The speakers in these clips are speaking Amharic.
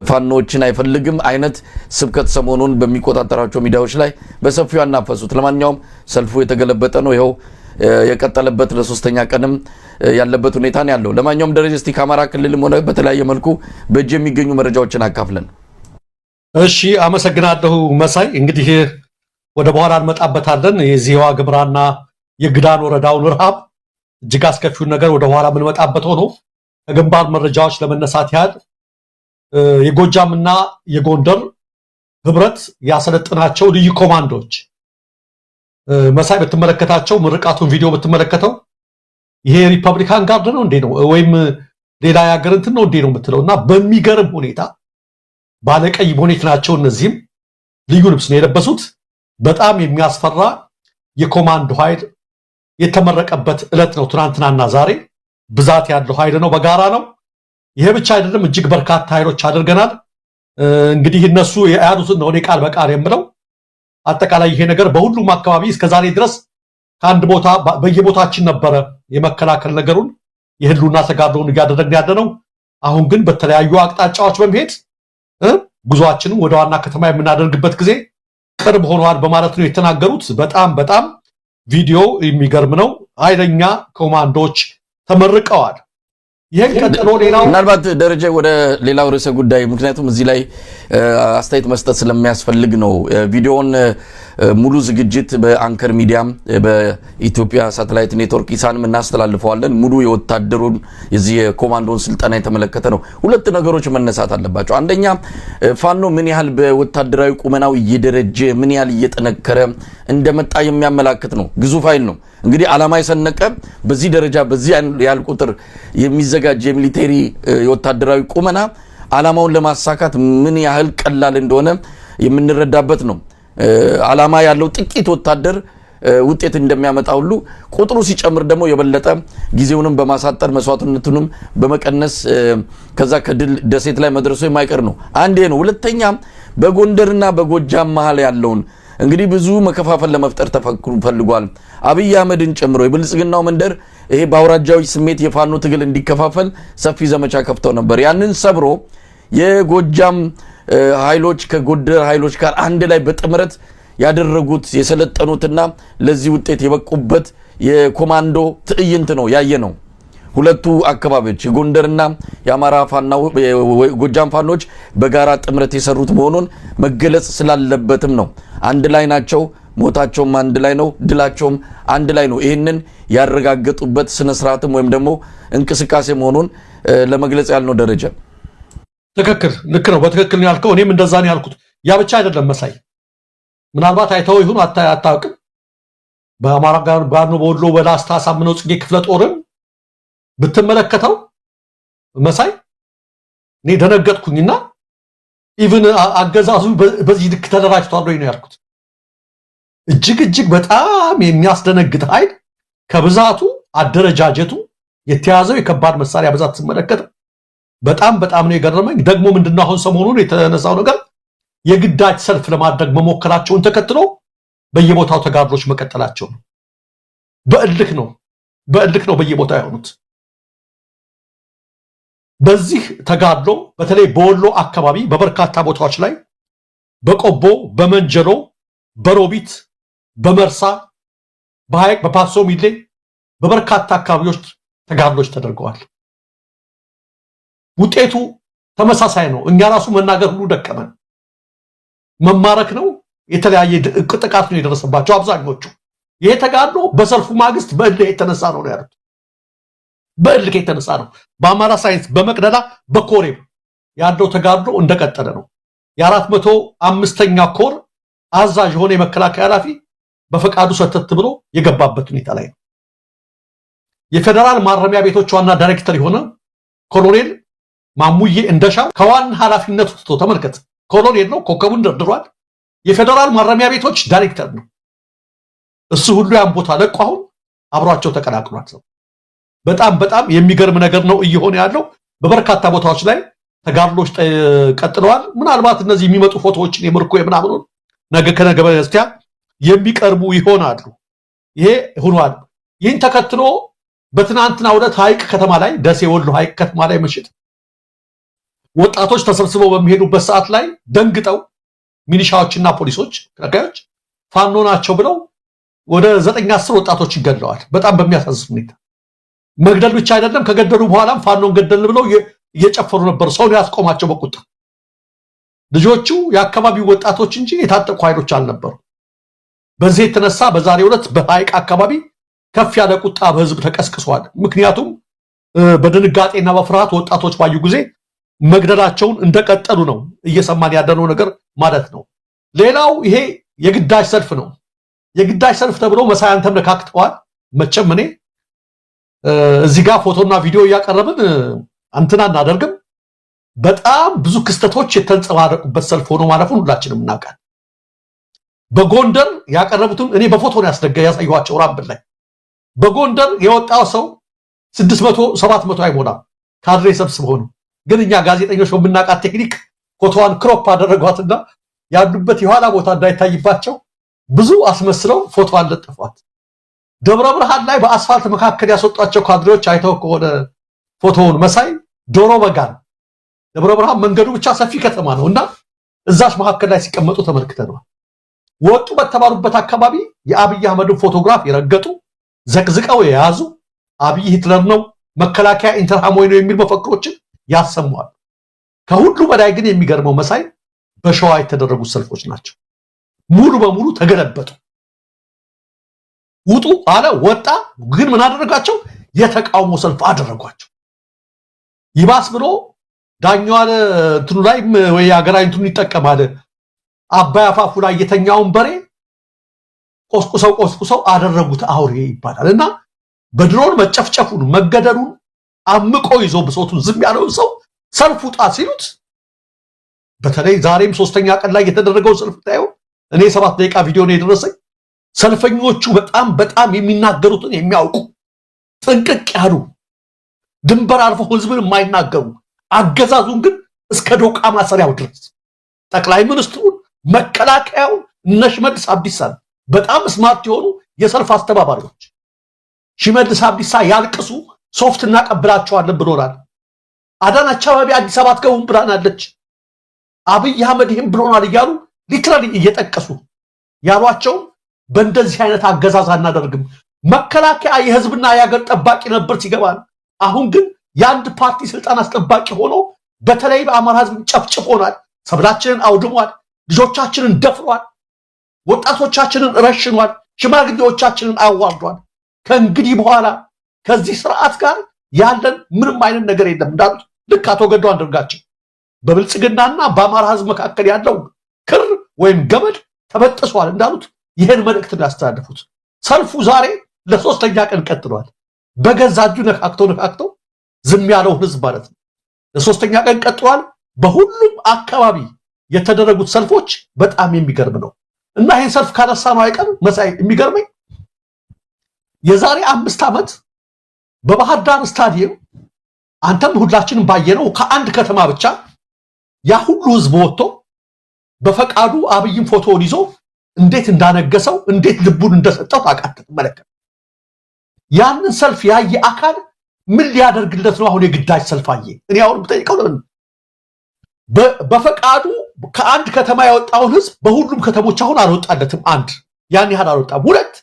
ፋኖዎችን አይፈልግም አይነት ስብከት ሰሞኑን በሚቆጣጠራቸው ሚዲያዎች ላይ በሰፊው ያናፈሱት። ለማንኛውም ሰልፉ የተገለበጠ ነው። ይኸው የቀጠለበት ለሶስተኛ ቀንም ያለበት ሁኔታ ነው ያለው። ለማንኛውም ደረጀ፣ እስቲ ከአማራ ክልልም ሆነ በተለያየ መልኩ በእጅ የሚገኙ መረጃዎችን አካፍለን። እሺ፣ አመሰግናለሁ መሳይ። እንግዲህ ወደ በኋላ እንመጣበታለን። የዚህ የዋግኽምራና የግዳን ወረዳውን ረሃብ እጅግ አስከፊውን ነገር ወደ በኋላ የምንመጣበት ሆኖ ከግንባር መረጃዎች ለመነሳት ያህል የጎጃምና የጎንደር ህብረት ያሰለጥናቸው ልዩ ኮማንዶች መሳይ ብትመለከታቸው፣ ምርቃቱን ቪዲዮ ብትመለከተው ይሄ Republican Guard ነው እንዴ ነው ወይም ሌላ የሀገር እንትን ነው እንዴ ነው የምትለው። እና በሚገርም ሁኔታ ባለቀይ ቦኔት ናቸው። እነዚህም ልዩ ልብስ ነው የለበሱት። በጣም የሚያስፈራ የኮማንዶ ኃይል የተመረቀበት ዕለት ነው ትናንትናና ዛሬ። ብዛት ያለው ኃይል ነው፣ በጋራ ነው። ይሄ ብቻ አይደለም፣ እጅግ በርካታ ኃይሎች አድርገናል። እንግዲህ እነሱ የያሉትን ነው እኔ ቃል በቃል የምለው። አጠቃላይ ይሄ ነገር በሁሉም አካባቢ እስከዛሬ ድረስ ከአንድ ቦታ በየቦታችን ነበረ የመከላከል ነገሩን የህልውና ተጋድሎውን እያደረግን ያለ ነው። አሁን ግን በተለያዩ አቅጣጫዎች በመሄድ ጉዟችንን ወደ ዋና ከተማ የምናደርግበት ጊዜ ቅርብ ሆኗል በማለት ነው የተናገሩት። በጣም በጣም ቪዲዮ የሚገርም ነው። ኃይለኛ ኮማንዶዎች ተመርቀዋል። ይህን ቀጥሎ ሌላው ምናልባት ደረጀ ወደ ሌላው ርዕሰ ጉዳይ፣ ምክንያቱም እዚህ ላይ አስተያየት መስጠት ስለሚያስፈልግ ነው። ቪዲዮውን ሙሉ ዝግጅት በአንከር ሚዲያም በኢትዮጵያ ሳተላይት ኔትወርክ ኢሳንም እናስተላልፈዋለን። ሙሉ የወታደሩን የዚህ የኮማንዶን ስልጠና የተመለከተ ነው። ሁለት ነገሮች መነሳት አለባቸው። አንደኛ፣ ፋኖ ምን ያህል በወታደራዊ ቁመናው እየደረጀ፣ ምን ያህል እየጠነከረ እንደመጣ የሚያመላክት ነው። ግዙፍ ኃይል ነው። እንግዲህ ዓላማ የሰነቀ፣ በዚህ ደረጃ በዚህ ያህል ቁጥር የሚዘጋጅ የ military የወታደራዊ ቁመና ዓላማውን ለማሳካት ምን ያህል ቀላል እንደሆነ የምንረዳበት ነው። ዓላማ ያለው ጥቂት ወታደር ውጤት እንደሚያመጣ ሁሉ ቁጥሩ ሲጨምር ደግሞ የበለጠ ጊዜውንም በማሳጠር መስዋዕትነቱንም በመቀነስ ከዛ ከድል ደሴት ላይ መድረሱ የማይቀር ነው። አንዴ ነው። ሁለተኛ፣ በጎንደርና በጎጃም መሀል ያለውን እንግዲህ ብዙ መከፋፈል ለመፍጠር ፈልጓል። አብይ አህመድን ጨምሮ የብልጽግናው መንደር ይሄ በአውራጃዊ ስሜት የፋኖ ትግል እንዲከፋፈል ሰፊ ዘመቻ ከፍተው ነበር። ያንን ሰብሮ የጎጃም ኃይሎች ከጎንደር ኃይሎች ጋር አንድ ላይ በጥምረት ያደረጉት፣ የሰለጠኑትና ለዚህ ውጤት የበቁበት የኮማንዶ ትዕይንት ነው ያየ ነው። ሁለቱ አካባቢዎች የጎንደርና የአማራ ፋና ጎጃም ፋኖች በጋራ ጥምረት የሰሩት መሆኑን መገለጽ ስላለበትም ነው። አንድ ላይ ናቸው። ሞታቸውም አንድ ላይ ነው። ድላቸውም አንድ ላይ ነው። ይህንን ያረጋገጡበት ስነስርዓትም ወይም ደግሞ እንቅስቃሴ መሆኑን ለመግለጽ ያልነው ደረጀ። ትክክል፣ ልክ ነው። በትክክል ነው ያልከው። እኔም እንደዛ ነው ያልኩት። ያ ብቻ አይደለም መሳይ፣ ምናልባት አይተው ይሁን አታውቅም። በአማራ ጋር ባኖ በወሎ በላስታ አሳምነው ጽጌ ክፍለ ጦርን ብትመለከተው መሳይ፣ እኔ ደነገጥኩኝና even አገዛዙ በዚህ ልክ ተደራጅቷል ወይ ነው ያልኩት። እጅግ እጅግ በጣም የሚያስደነግጥ ኃይል ከብዛቱ፣ አደረጃጀቱ፣ የተያዘው የከባድ መሳሪያ ብዛት ስመለከት በጣም በጣም ነው የገረመኝ። ደግሞ ምንድነው አሁን ሰሞኑን የተነሳው ነገር የግዳጅ ሰልፍ ለማድረግ መሞከራቸውን ተከትሎ በየቦታው ተጋድሎች መቀጠላቸው ነው። በእልክ ነው፣ በእልክ ነው በየቦታው የሆኑት። በዚህ ተጋድሎ በተለይ በወሎ አካባቢ በበርካታ ቦታዎች ላይ በቆቦ፣ በመንጀሎ፣ በሮቢት፣ በመርሳ፣ በሐይቅ፣ በፓሶ ሚሌ በበርካታ አካባቢዎች ተጋድሎች ተደርገዋል። ውጤቱ ተመሳሳይ ነው። እኛ ራሱ መናገር ሁሉ ደከመን። መማረክ ነው። የተለያየ ጥቃት ነው የደረሰባቸው አብዛኞቹ። ይሄ ተጋድሎ በሰልፉ ማግስት በእልህ የተነሳ ነው ያሉት። በእልህ የተነሳ ነው። በአማራ ሳይንስ፣ በመቅደላ፣ በኮሬብ ያለው ተጋድሎ እንደቀጠለ ነው። የ405ኛ ኮር አዛዥ የሆነ የመከላከያ ኃላፊ በፈቃዱ ሰተት ብሎ የገባበት ሁኔታ ላይ ነው። የፌዴራል ማረሚያ ቤቶች ዋና ዳይሬክተር የሆነ ኮሎኔል ማሙዬ እንደሻው ከዋና ኃላፊነቱ ትቶ፣ ተመልከት፣ ኮሎኔል ነው፣ ኮከቡን ደርድሯል። የፌዴራል ማረሚያ ቤቶች ዳይሬክተር ነው። እሱ ሁሉ ያን ቦታ ለቆ አሁን አብሯቸው ተቀላቅሏል። ሰው በጣም በጣም የሚገርም ነገር ነው እየሆነ ያለው። በበርካታ ቦታዎች ላይ ተጋድሎች ቀጥለዋል። ምናልባት እነዚህ የሚመጡ ፎቶዎችን የምርኮ የምናምኑን ነገ ከነገ በስቲያ የሚቀርቡ ይሆናሉ። ይሄ ሆኗል። ይህን ተከትሎ በትናንትናው ዕለት ሐይቅ ከተማ ላይ፣ ደሴ ወሎ ሐይቅ ከተማ ላይ ምሽት ወጣቶች ተሰብስበው በሚሄዱበት ሰዓት ላይ ደንግጠው ሚሊሻዎችና ፖሊሶች ከካዮች ፋኖ ናቸው ብለው ወደ 9 10 ወጣቶች ይገድለዋል። በጣም በሚያሳዝን ሁኔታ መግደል ብቻ አይደለም፣ ከገደሉ በኋላም ፋኖን ገደልን ብለው እየጨፈሩ ነበር። ሰውን ያስቆማቸው በቁጣ ልጆቹ የአካባቢው ወጣቶች እንጂ የታጠቁ ኃይሎች አልነበሩ። በዚህ የተነሳ በዛሬው ዕለት በሐይቅ አካባቢ ከፍ ያለ ቁጣ በህዝብ ተቀስቅሷል። ምክንያቱም በድንጋጤና በፍርሃት ወጣቶች ባዩ ጊዜ መግደላቸውን እንደቀጠሉ ነው እየሰማን ያለነው ነገር ማለት ነው። ሌላው ይሄ የግዳጅ ሰልፍ ነው። የግዳጅ ሰልፍ ተብሎ መሳያን ተመለካክተዋል። መቼም እኔ እዚህ ጋር ፎቶና ቪዲዮ እያቀረብን እንትን አናደርግም። በጣም ብዙ ክስተቶች የተንጸባረቁበት ሰልፍ ሆኖ ማለፉን ሁላችንም እናውቃለን። በጎንደር ያቀረቡትን እኔ በፎቶ ነው ያሳየኋቸው። ራምብል ላይ በጎንደር የወጣው ሰው 600 700 አይሞላም፣ ካድሬ ሰብስበው ነው። ግን እኛ ጋዜጠኞች በምናውቃት ቴክኒክ ፎቶዋን crop አደረጓትና ያሉበት የኋላ ቦታ እንዳይታይባቸው ብዙ አስመስለው ፎቶዋን ለጠፏት። ደብረ ብርሃን ላይ በአስፋልት መካከል ያስወጧቸው ካድሬዎች አይተው ከሆነ ፎቶውን መሳይ፣ ዶሮ በጋን ደብረ ብርሃን መንገዱ ብቻ ሰፊ ከተማ ነው እና እዛች መካከል ላይ ሲቀመጡ ተመልክተነዋል። ወጡ በተባሉበት አካባቢ የአብይ አህመድን ፎቶግራፍ የረገጡ፣ ዘቅዝቀው የያዙ፣ አብይ ሂትለር ነው፣ መከላከያ ኢንተርሃሞይ ነው የሚል መፈክሮችን ያሰማሉ። ከሁሉ በላይ ግን የሚገርመው መሳይ በሸዋ የተደረጉት ሰልፎች ናቸው። ሙሉ በሙሉ ተገለበጡ። ውጡ አለ፣ ወጣ። ግን ምን አደረጋቸው? የተቃውሞ ሰልፍ አደረጓቸው። ይባስ ብሎ ዳኛው አለ እንትኑ ላይ ወይ ሀገራዊ እንትኑ ይጠቀማል። አባይ አፋፉ ላይ የተኛውን በሬ ቆስቁሰው ቆስቁሰው አደረጉት አውሬ ይባላል። እና በድሮን መጨፍጨፉን መገደሉን አምቆ ይዞ ብሶቱን ዝም ያለውን ሰው ሰልፍ ውጣ ሲሉት፣ በተለይ ዛሬም ሶስተኛ ቀን ላይ የተደረገው ሰልፍ ታየው። እኔ 7 ደቂቃ ቪዲዮ ነው የደረሰኝ። ሰልፈኞቹ በጣም በጣም የሚናገሩትን የሚያውቁ፣ ጥንቅቅ ያሉ፣ ድንበር አልፈው ህዝብን የማይናገሩ፣ አገዛዙን ግን እስከ ዶቃ ማሰሪያው ድረስ ጠቅላይ ሚኒስትሩን፣ መከላከያውን፣ እነ ሽመልስ አብዲሳን፣ በጣም smart የሆኑ የሰልፍ አስተባባሪዎች ሽመልስ አብዲሳ ያልቅሱ፣ ሶፍት እናቀብላቸዋለን ብሎናል። አዳነች አቤቤ አዲስ አበባ አትገቡም ብላናለች። አብይ አህመድ ይህም ብሎናል እያሉ literally እየጠቀሱ ያሏቸውን በእንደዚህ አይነት አገዛዝ አናደርግም። መከላከያ የህዝብና የሀገር ጠባቂ ነበር ሲገባል። አሁን ግን የአንድ ፓርቲ ስልጣን አስጠባቂ ሆኖ በተለይ በአማራ ህዝብ ጨፍጭፎናል። ሰብላችንን አውድሟል። ልጆቻችንን ደፍሯል። ወጣቶቻችንን ረሽኗል። ሽማግሌዎቻችንን አዋርዷል። ከእንግዲህ በኋላ ከዚህ ስርዓት ጋር ያለን ምንም አይነት ነገር የለም እንዳሉት ልክ አቶ ገዱ አንዳርጋቸው በብልጽግናና በአማራ ህዝብ መካከል ያለው ክር ወይም ገመድ ተበጥሷል እንዳሉት ይህን መልእክት ነው ያስተላለፉት። ሰልፉ ዛሬ ለሶስተኛ ቀን ቀጥሏል። በገዛ እጁ ነካክቶ ነካክቶ ዝም ያለውን ህዝብ ማለት ነው። ለሶስተኛ ቀን ቀጥሏል። በሁሉም አካባቢ የተደረጉት ሰልፎች በጣም የሚገርም ነው እና ይህን ሰልፍ ካነሳ ነው አይቀር መሳይ፣ የሚገርመኝ የዛሬ 5 ዓመት በባህር ዳር ስታዲየም አንተም ሁላችንም ባየነው ከአንድ ከተማ ብቻ ያ ሁሉ ህዝብ ወጥቶ በፈቃዱ አብይን ፎቶውን ይዞ እንዴት እንዳነገሰው፣ እንዴት ልቡን እንደሰጠው ታውቃለህ፣ ትመለከት። ያንን ሰልፍ ያየ አካል ምን ሊያደርግለት ነው አሁን የግዳጅ ሰልፍ አየ? እኔ አሁን ብጠይቀው ለምን በፈቃዱ ከአንድ ከተማ ያወጣውን ህዝብ በሁሉም ከተሞች አሁን አልወጣለትም። አንድ፣ ያን ያህል አልወጣም። ሁለት፣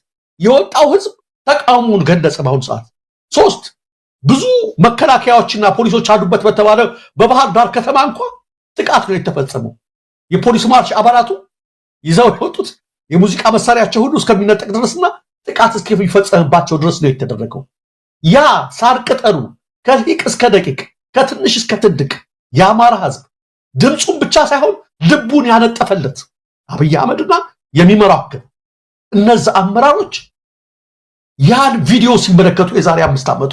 የወጣው ህዝብ ተቃውሞውን ገለጸ በአሁኑ ሰዓት። ሶስት፣ ብዙ መከላከያዎችና ፖሊሶች አሉበት በተባለ በባህር ዳር ከተማ እንኳ ጥቃት ነው የተፈጸመው። የፖሊስ ማርሽ አባላቱ ይዘው የወጡት የሙዚቃ መሳሪያቸው ሁሉ እስከሚነጠቅ ድረስና ጥቃት እስከሚፈጸምባቸው ድረስ ነው የተደረገው። ያ ሳር ቅጠሉ ከሊቅ እስከ ደቂቅ፣ ከትንሽ እስከ ትልቅ የአማራ ህዝብ ድምፁን ብቻ ሳይሆን ልቡን ያነጠፈለት አብይ አህመድና የሚመራው ግን እነዛ አመራሮች ያን ቪዲዮ ሲመለከቱ የዛሬ 5 ዓመቱ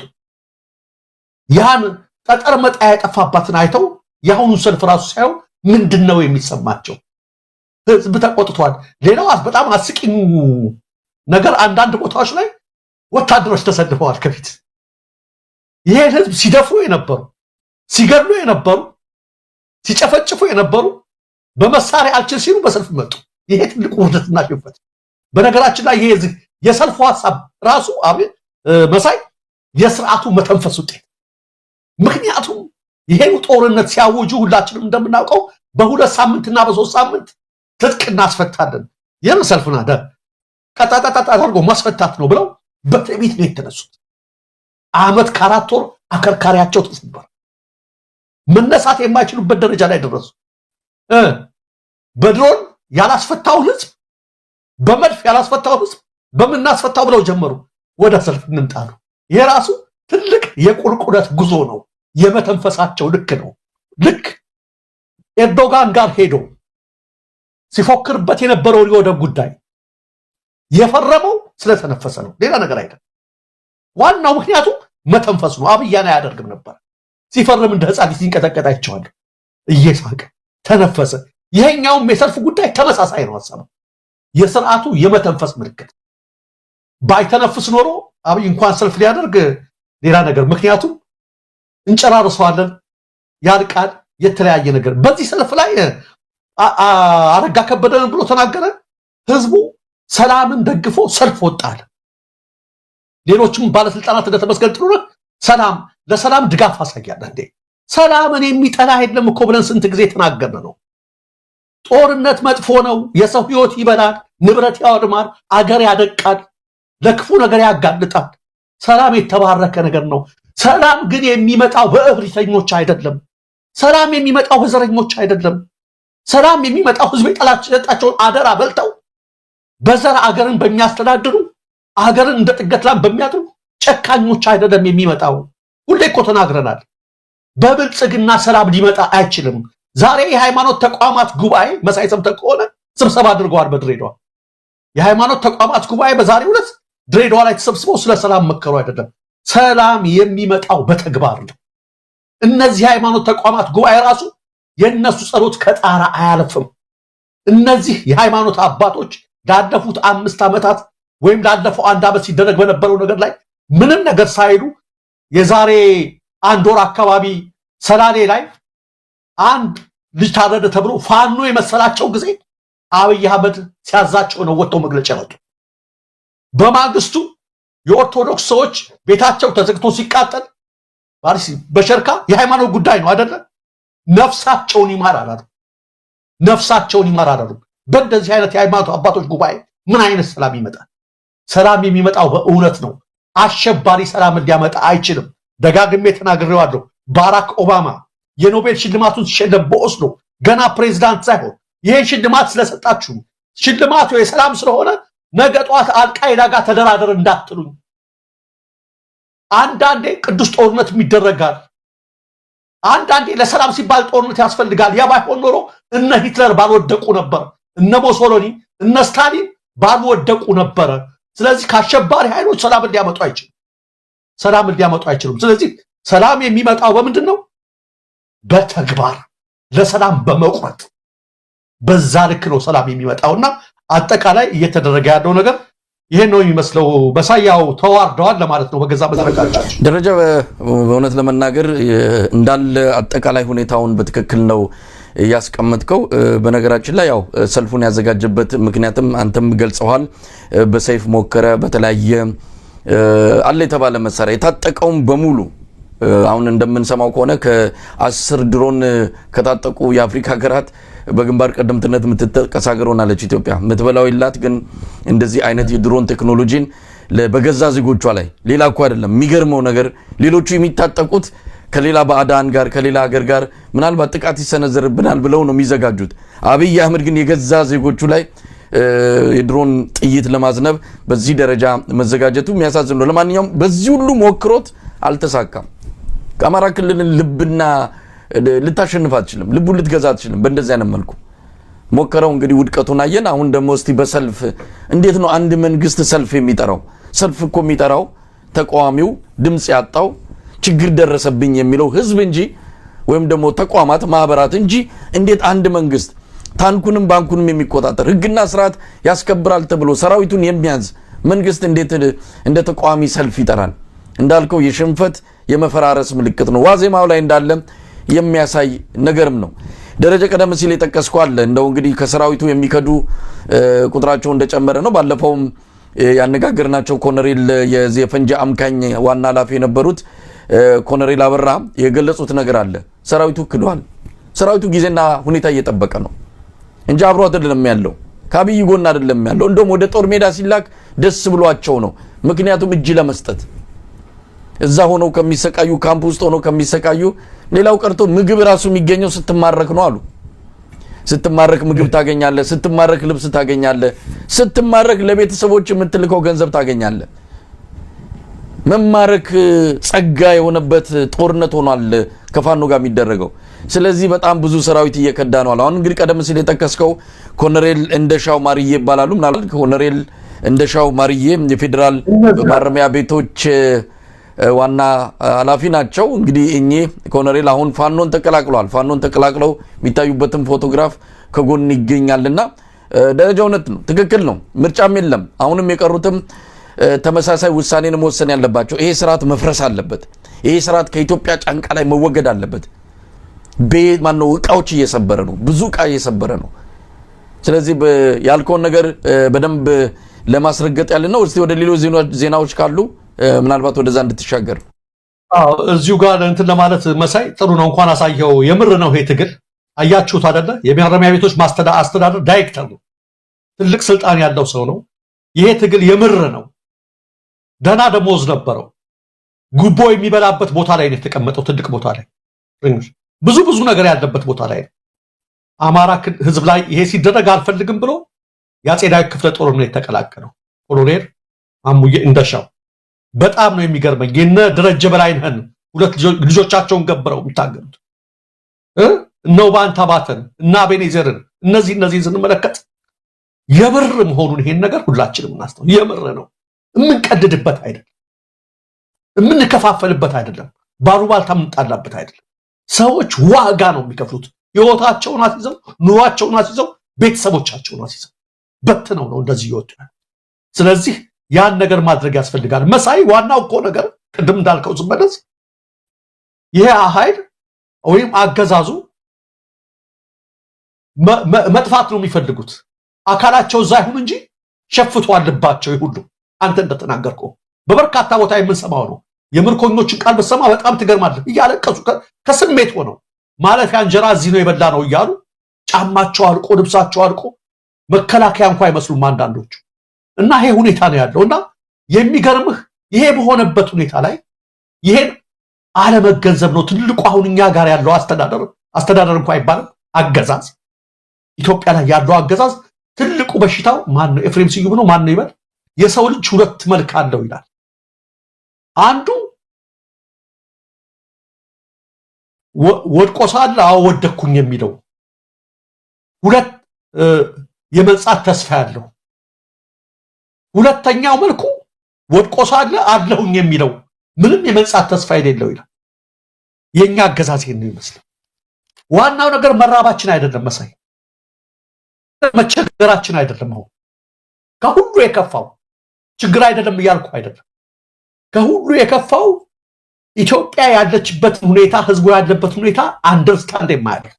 ያን ጠጠር መጣያ የጠፋባትን አይተው የአሁኑን ሰልፍ ራሱ ሳይሆን ምንድን ነው የሚሰማቸው? ህዝብ ተቆጥቷል። ሌላው በጣም አስቂኙ ነገር አንዳንድ ቦታዎች ላይ ወታደሮች ተሰልፈዋል ከፊት። ይሄን ህዝብ ሲደፍሩ የነበሩ፣ ሲገድሉ የነበሩ፣ ሲጨፈጭፉ የነበሩ በመሳሪያ አልችል ሲሉ በሰልፍ መጡ። ይሄ ትልቅ ውርደትና ሽንፈት። በነገራችን ላይ ይሄ የሰልፉ ሀሳብ ራሱ መሳይ የስርዓቱ መተንፈስ ውጤት። ምክንያቱም ይሄን ጦርነት ሲያውጁ ሁላችንም እንደምናውቀው በ2 ሳምንትና በ3 ሳምንት ትጥቅ እናስፈታለን የመሰልፍና ቀጣጣጣ አድርጎ ማስፈታት ነው ብለው በትዕቢት ነው የተነሱት። ዓመት ከ4 ወር አከርካሪያቸው ተሰበረ። መነሳት የማይችሉበት ደረጃ ላይ ደረሱ። በድሮን ያላስፈታውን ህዝብ፣ በመድፍ ያላስፈታውን ህዝብ በምናስፈታው ብለው ጀመሩ። ወደ ሰልፍ እንምጣሉ። ይሄ ራሱ ትልቅ የቁልቁለት ጉዞ ነው። የመተንፈሳቸው ልክ ነው። ልክ ኤርዶጋን ጋር ሄዶ ሲፎክርበት የነበረው የወደብ ጉዳይ የፈረመው ስለተነፈሰ ነው፣ ሌላ ነገር አይደለም። ዋናው ምክንያቱ መተንፈስ ነው። አብያን አያደርግም ነበር። ሲፈርም እንደ ህፃን ሲንቀጠቀጥ አይቼዋለሁ። እየሳቀ ተነፈሰ። ይሄኛውም የሰልፍ ጉዳይ ተመሳሳይ ነው ሐሳቡ። የስርዓቱ የመተንፈስ ምልክት። ባይተነፍስ ኖሮ አብይ እንኳን ሰልፍ ሊያደርግ ሌላ ነገር፣ ምክንያቱም እንጨራርሰዋለን፣ ያልቃል፣ የተለያየ ነገር። በዚህ ሰልፍ ላይ አረጋ ከበደን ብሎ ተናገረ። ህዝቡ ሰላምን ደግፎ ሰልፍ ወጣል። ሌሎችም ባለስልጣናት እንደተመስገን ጥሩነህ ሰላም ለሰላም ድጋፍ አሳያለ። እንዴ ሰላምን የሚጠላ የለም እኮ ብለን ስንት ጊዜ ተናገርን ነው። ጦርነት መጥፎ ነው። የሰው ህይወት ይበላል፣ ንብረት ያወድማል፣ አገር ያደቃል፣ ለክፉ ነገር ያጋልጣል። ሰላም የተባረከ ነገር ነው። ሰላም ግን የሚመጣው በእብሪተኞች አይደለም። ሰላም የሚመጣው በዘረኞች አይደለም። ሰላም የሚመጣው ህዝብ የጠላቸውን አደራ በልተው በዘር አገርን በሚያስተዳድሩ፣ አገርን እንደ ጥገት ላም በሚያጥሩ ጨካኞች አይደለም የሚመጣው። ሁሌ እኮ ተናግረናል። በብልጽግና ሰላም ሊመጣ አይችልም። ዛሬ የሃይማኖት ተቋማት ጉባኤ መሳይ ሰምተህ ከሆነ ስብሰባ አድርገዋል በድሬዳዋ። የሃይማኖት ተቋማት ጉባኤ በዛሬው ዕለት ድሬዳዋ ላይ ተሰብስበው ስለ ሰላም መከሩ አይደለም። ሰላም የሚመጣው በተግባር ነው። እነዚህ የሃይማኖት ተቋማት ጉባኤ ራሱ የነሱ ጸሎት ከጣራ አያልፍም። እነዚህ የሃይማኖት አባቶች ላለፉት 5 ዓመታት ወይም ላለፈው 1 ዓመት ሲደረግ በነበረው ነገር ላይ ምንም ነገር ሳይሉ የዛሬ 1 ወር አካባቢ ሰላሌ ላይ አንድ ልጅ ታረደ ተብሎ ፋኖ የመሰላቸው ጊዜ አብይ አህመድ ሲያዛቸው ነው ወጥተው መግለጫ ያወጡ። በማግስቱ የኦርቶዶክስ ሰዎች ቤታቸው ተዘግቶ ሲቃጠል ባሪሲ በሸርካ የሃይማኖት ጉዳይ ነው አይደለ? ነፍሳቸውን ይማር አላሉ። ነፍሳቸውን ይማር አላሉ። በእንደዚህ አይነት የሃይማኖት አባቶች ጉባኤ ምን አይነት ሰላም ይመጣል? ሰላም የሚመጣው በእውነት ነው። አሸባሪ ሰላምን ሊያመጣ አይችልም። ደጋግሜ ተናግሬዋለሁ። ባራክ ኦባማ የኖቤል ሽልማቱን ሲሸለም በኦስሎ ገና ፕሬዝዳንት ሳይሆን ይሄን ሽልማት ስለሰጣችሁ ሽልማቱ የሰላም ስለሆነ ነገ ጧት አልቃይዳ ጋር ተደራደር እንዳትሉኝ። አንዳንዴ ቅዱስ ጦርነት ይደረጋል። አንዳንዴ ለሰላም ሲባል ጦርነት ያስፈልጋል። ያ ባይሆን ኖሮ እነ ሂትለር ባልወደቁ ነበር፣ እነ ሙሶሎኒ፣ እነ ስታሊን ባልወደቁ ነበረ። ስለዚህ ከአሸባሪ ኃይሎች ሰላም ሊያመጡ አይችሉም። ሰላም ሊያመጡ አይችሉም። ስለዚህ ሰላም የሚመጣው በምንድን ነው? በተግባር ለሰላም በመቁረጥ፣ በዛ ልክ ነው ሰላም የሚመጣውና አጠቃላይ እየተደረገ ያለው ነገር ይሄን ነው የሚመስለው። በሳያው ተዋርደዋል ለማለት ነው በገዛ መድረካቸው። ደረጃ በእውነት ለመናገር እንዳለ አጠቃላይ ሁኔታውን በትክክል ነው ያስቀመጥከው። በነገራችን ላይ ያው ሰልፉን ያዘጋጀበት ምክንያትም አንተም ገልጸዋል። በሰይፍ ሞከረ፣ በተለያየ አለ የተባለ መሳሪያ የታጠቀውን በሙሉ፣ አሁን እንደምንሰማው ከሆነ ከ10 ድሮን ከታጠቁ የአፍሪካ ሀገራት በግንባር ቀደምትነት የምትጠቀስ ሀገር ሆናለች ኢትዮጵያ። የምትበላው የላት፣ ግን እንደዚህ አይነት የድሮን ቴክኖሎጂን በገዛ ዜጎቿ ላይ፣ ሌላ እኮ አይደለም። የሚገርመው ነገር ሌሎቹ የሚታጠቁት ከሌላ ባዕዳን ጋር፣ ከሌላ ሀገር ጋር ምናልባት ጥቃት ይሰነዘርብናል ብለው ነው የሚዘጋጁት። አብይ አህመድ ግን የገዛ ዜጎቹ ላይ የድሮን ጥይት ለማዝነብ በዚህ ደረጃ መዘጋጀቱ የሚያሳዝን ነው። ለማንኛውም በዚህ ሁሉ ሞክሮት አልተሳካም። አማራ ክልልን ልብና ልታሸንፍ አትችልም። ልቡን ልትገዛ አትችልም። በእንደዚህ አይነት መልኩ ሞከረው፣ እንግዲህ ውድቀቱን አየን። አሁን ደግሞ እስቲ በሰልፍ እንዴት ነው አንድ መንግስት ሰልፍ የሚጠራው? ሰልፍ እኮ የሚጠራው ተቃዋሚው፣ ድምጽ ያጣው፣ ችግር ደረሰብኝ የሚለው ህዝብ እንጂ ወይም ደግሞ ተቋማት፣ ማህበራት እንጂ እንዴት አንድ መንግስት ታንኩንም ባንኩንም የሚቆጣጠር፣ ህግና ስርዓት ያስከብራል ተብሎ ሰራዊቱን የሚያዝ መንግስት እንዴት እንደ ተቃዋሚ ሰልፍ ይጠራል? እንዳልከው የሽንፈት የመፈራረስ ምልክት ነው። ዋዜማው ላይ እንዳለ የሚያሳይ ነገርም ነው። ደረጀ፣ ቀደም ሲል የጠቀስከው አለ። እንደው እንግዲህ ከሰራዊቱ የሚከዱ ቁጥራቸው እንደጨመረ ነው። ባለፈውም ያነጋገርናቸው ኮሎኔል፣ የዚህ የፈንጂ አምካኝ ዋና ኃላፊ የነበሩት ኮሎኔል አበራ የገለጹት ነገር አለ። ሰራዊቱ ክዷል። ሰራዊቱ ጊዜና ሁኔታ እየጠበቀ ነው እንጂ አብሮ አይደለም ያለው፣ ከአብይ ጎን አይደለም ያለው። እንደውም ወደ ጦር ሜዳ ሲላክ ደስ ብሏቸው ነው። ምክንያቱም እጅ ለመስጠት እዛ ሆነው ከሚሰቃዩ፣ ካምፕ ውስጥ ሆነው ከሚሰቃዩ፣ ሌላው ቀርቶ ምግብ ራሱ የሚገኘው ስትማረክ ነው አሉ። ስትማረክ ምግብ ታገኛለህ፣ ስትማረክ ልብስ ታገኛለህ፣ ስትማረክ ለቤተሰቦች የምትልከው ገንዘብ ታገኛለህ። መማረክ ጸጋ የሆነበት ጦርነት ሆኗል ከፋኖ ጋር የሚደረገው። ስለዚህ በጣም ብዙ ሰራዊት እየከዳ ነው። አሁን እንግዲህ ቀደም ሲል የጠቀስከው ኮሎኔል እንደሻው ማርዬ ይባላሉ። ምናልባት ኮሎኔል እንደሻው ማርዬ የፌዴራል ማረሚያ ቤቶች ዋና ኃላፊ ናቸው። እንግዲህ እኚህ ኮሎኔል አሁን ፋኖን ተቀላቅለዋል። ፋኖን ተቀላቅለው የሚታዩበትን ፎቶግራፍ ከጎን ይገኛልና ደረጃ እውነት ነው፣ ትክክል ነው። ምርጫም የለም። አሁንም የቀሩትም ተመሳሳይ ውሳኔን መወሰን ያለባቸው። ይሄ ስርዓት መፍረስ አለበት። ይሄ ስርዓት ከኢትዮጵያ ጫንቃ ላይ መወገድ አለበት። ቤት ማነው እቃዎች እየሰበረ ነው፣ ብዙ እቃ እየሰበረ ነው። ስለዚህ ያልከውን ነገር በደንብ ለማስረገጥ ያለ ነው። እስቲ ወደ ሌሎች ዜናዎች ካሉ ምናልባት ወደዛ እንድትሻገር። አዎ፣ እዚሁ ጋር እንትን ለማለት መሳይ ጥሩ ነው። እንኳን አሳየው። የምር ነው ይሄ ትግል። አያችሁት አይደለ? የማረሚያ ቤቶች አስተዳደር ዳይሬክተር ነው። ትልቅ ስልጣን ያለው ሰው ነው። ይሄ ትግል የምር ነው። ደህና ደሞዝ ነበረው። ጉቦ የሚበላበት ቦታ ላይ ነው የተቀመጠው። ትልቅ ቦታ ላይ፣ ብዙ ብዙ ነገር ያለበት ቦታ ላይ ነው። አማራ ህዝብ ላይ ይሄ ሲደረግ አልፈልግም ብሎ የአፄ ዳዊት ክፍለ ጦር ነው የተቀላቀለው ኮሎኔል ማሙዬ እንደሻው። በጣም ነው የሚገርመኝ። የነ ደረጀ በላይነህን ሁለት ልጆቻቸውን ገብረው የሚታገሉት፣ እነ ውባንተ አባተን እና አቤኔዘርን እነዚህን ስንመለከት የምር መሆኑን ይሄን ነገር ሁላችንም እናስተውል። የምር ነው። የምንቀድድበት አይደለም፣ የምንከፋፈልበት አይደለም፣ ባሉባልታ የምንጣላበት አይደለም። ሰዎች ዋጋ ነው የሚከፍሉት። ህይወታቸውን አስይዘው፣ ኑሯቸውን አስይዘው፣ ቤተሰቦቻቸውን አስይዘው በትነው ነው እንደዚህ እየወጡ። ስለዚህ ያን ነገር ማድረግ ያስፈልጋል። መሳይ፣ ዋናው እኮ ነገር ቅድም እንዳልከው ስመለስ ይሄ ኃይል ወይም አገዛዙ መጥፋት ነው የሚፈልጉት። አካላቸው እዛ ይሁን እንጂ ሸፍቷል ልባቸው። ሁሉ አንተ እንደተናገርከው በበርካታ ቦታ የምንሰማው ነው። የምርኮኞችን ቃል ብትሰማ በጣም ትገርማለህ። እያለቀሱ ከስሜት ሆነው ማለፊያ እንጀራ እዚህ ነው የበላ ነው እያሉ፣ ጫማቸው አልቆ፣ ልብሳቸው አልቆ፣ መከላከያ እንኳ አይመስሉም አንዳንዶቹ። እና ይሄ ሁኔታ ነው ያለው። እና የሚገርምህ ይሄ በሆነበት ሁኔታ ላይ ይሄን አለመገንዘብ ነው ትልቁ። አሁን እኛ ጋር ያለው አስተዳደር፣ አስተዳደር እንኳ አይባልም፣ አገዛዝ፣ ኢትዮጵያ ላይ ያለው አገዛዝ ትልቁ በሽታው ማን ነው? ኤፍሬም ስዩም ነው፣ ማን ነው ይበል፣ የሰው ልጅ ሁለት መልክ አለው ይላል። አንዱ ወድቆ ሳለ አዎ ወደኩኝ የሚለው፣ ሁለት የመንጻት ተስፋ ያለው። ሁለተኛው መልኩ ወድቆ ሳለ አለሁኝ የሚለው፣ ምንም የመንጻት ተስፋ የሌለው ይላል። የኛ አገዛዝ ይሄን ነው ይመስላል። ዋናው ነገር መራባችን አይደለም መሳይ፣ መቸገራችን አይደለም። አሁን ከሁሉ የከፋው ችግር አይደለም እያልኩ አይደለም። ከሁሉ የከፋው ኢትዮጵያ ያለችበትን ሁኔታ፣ ህዝቡ ያለበትን ሁኔታ understand የማያደርግ፣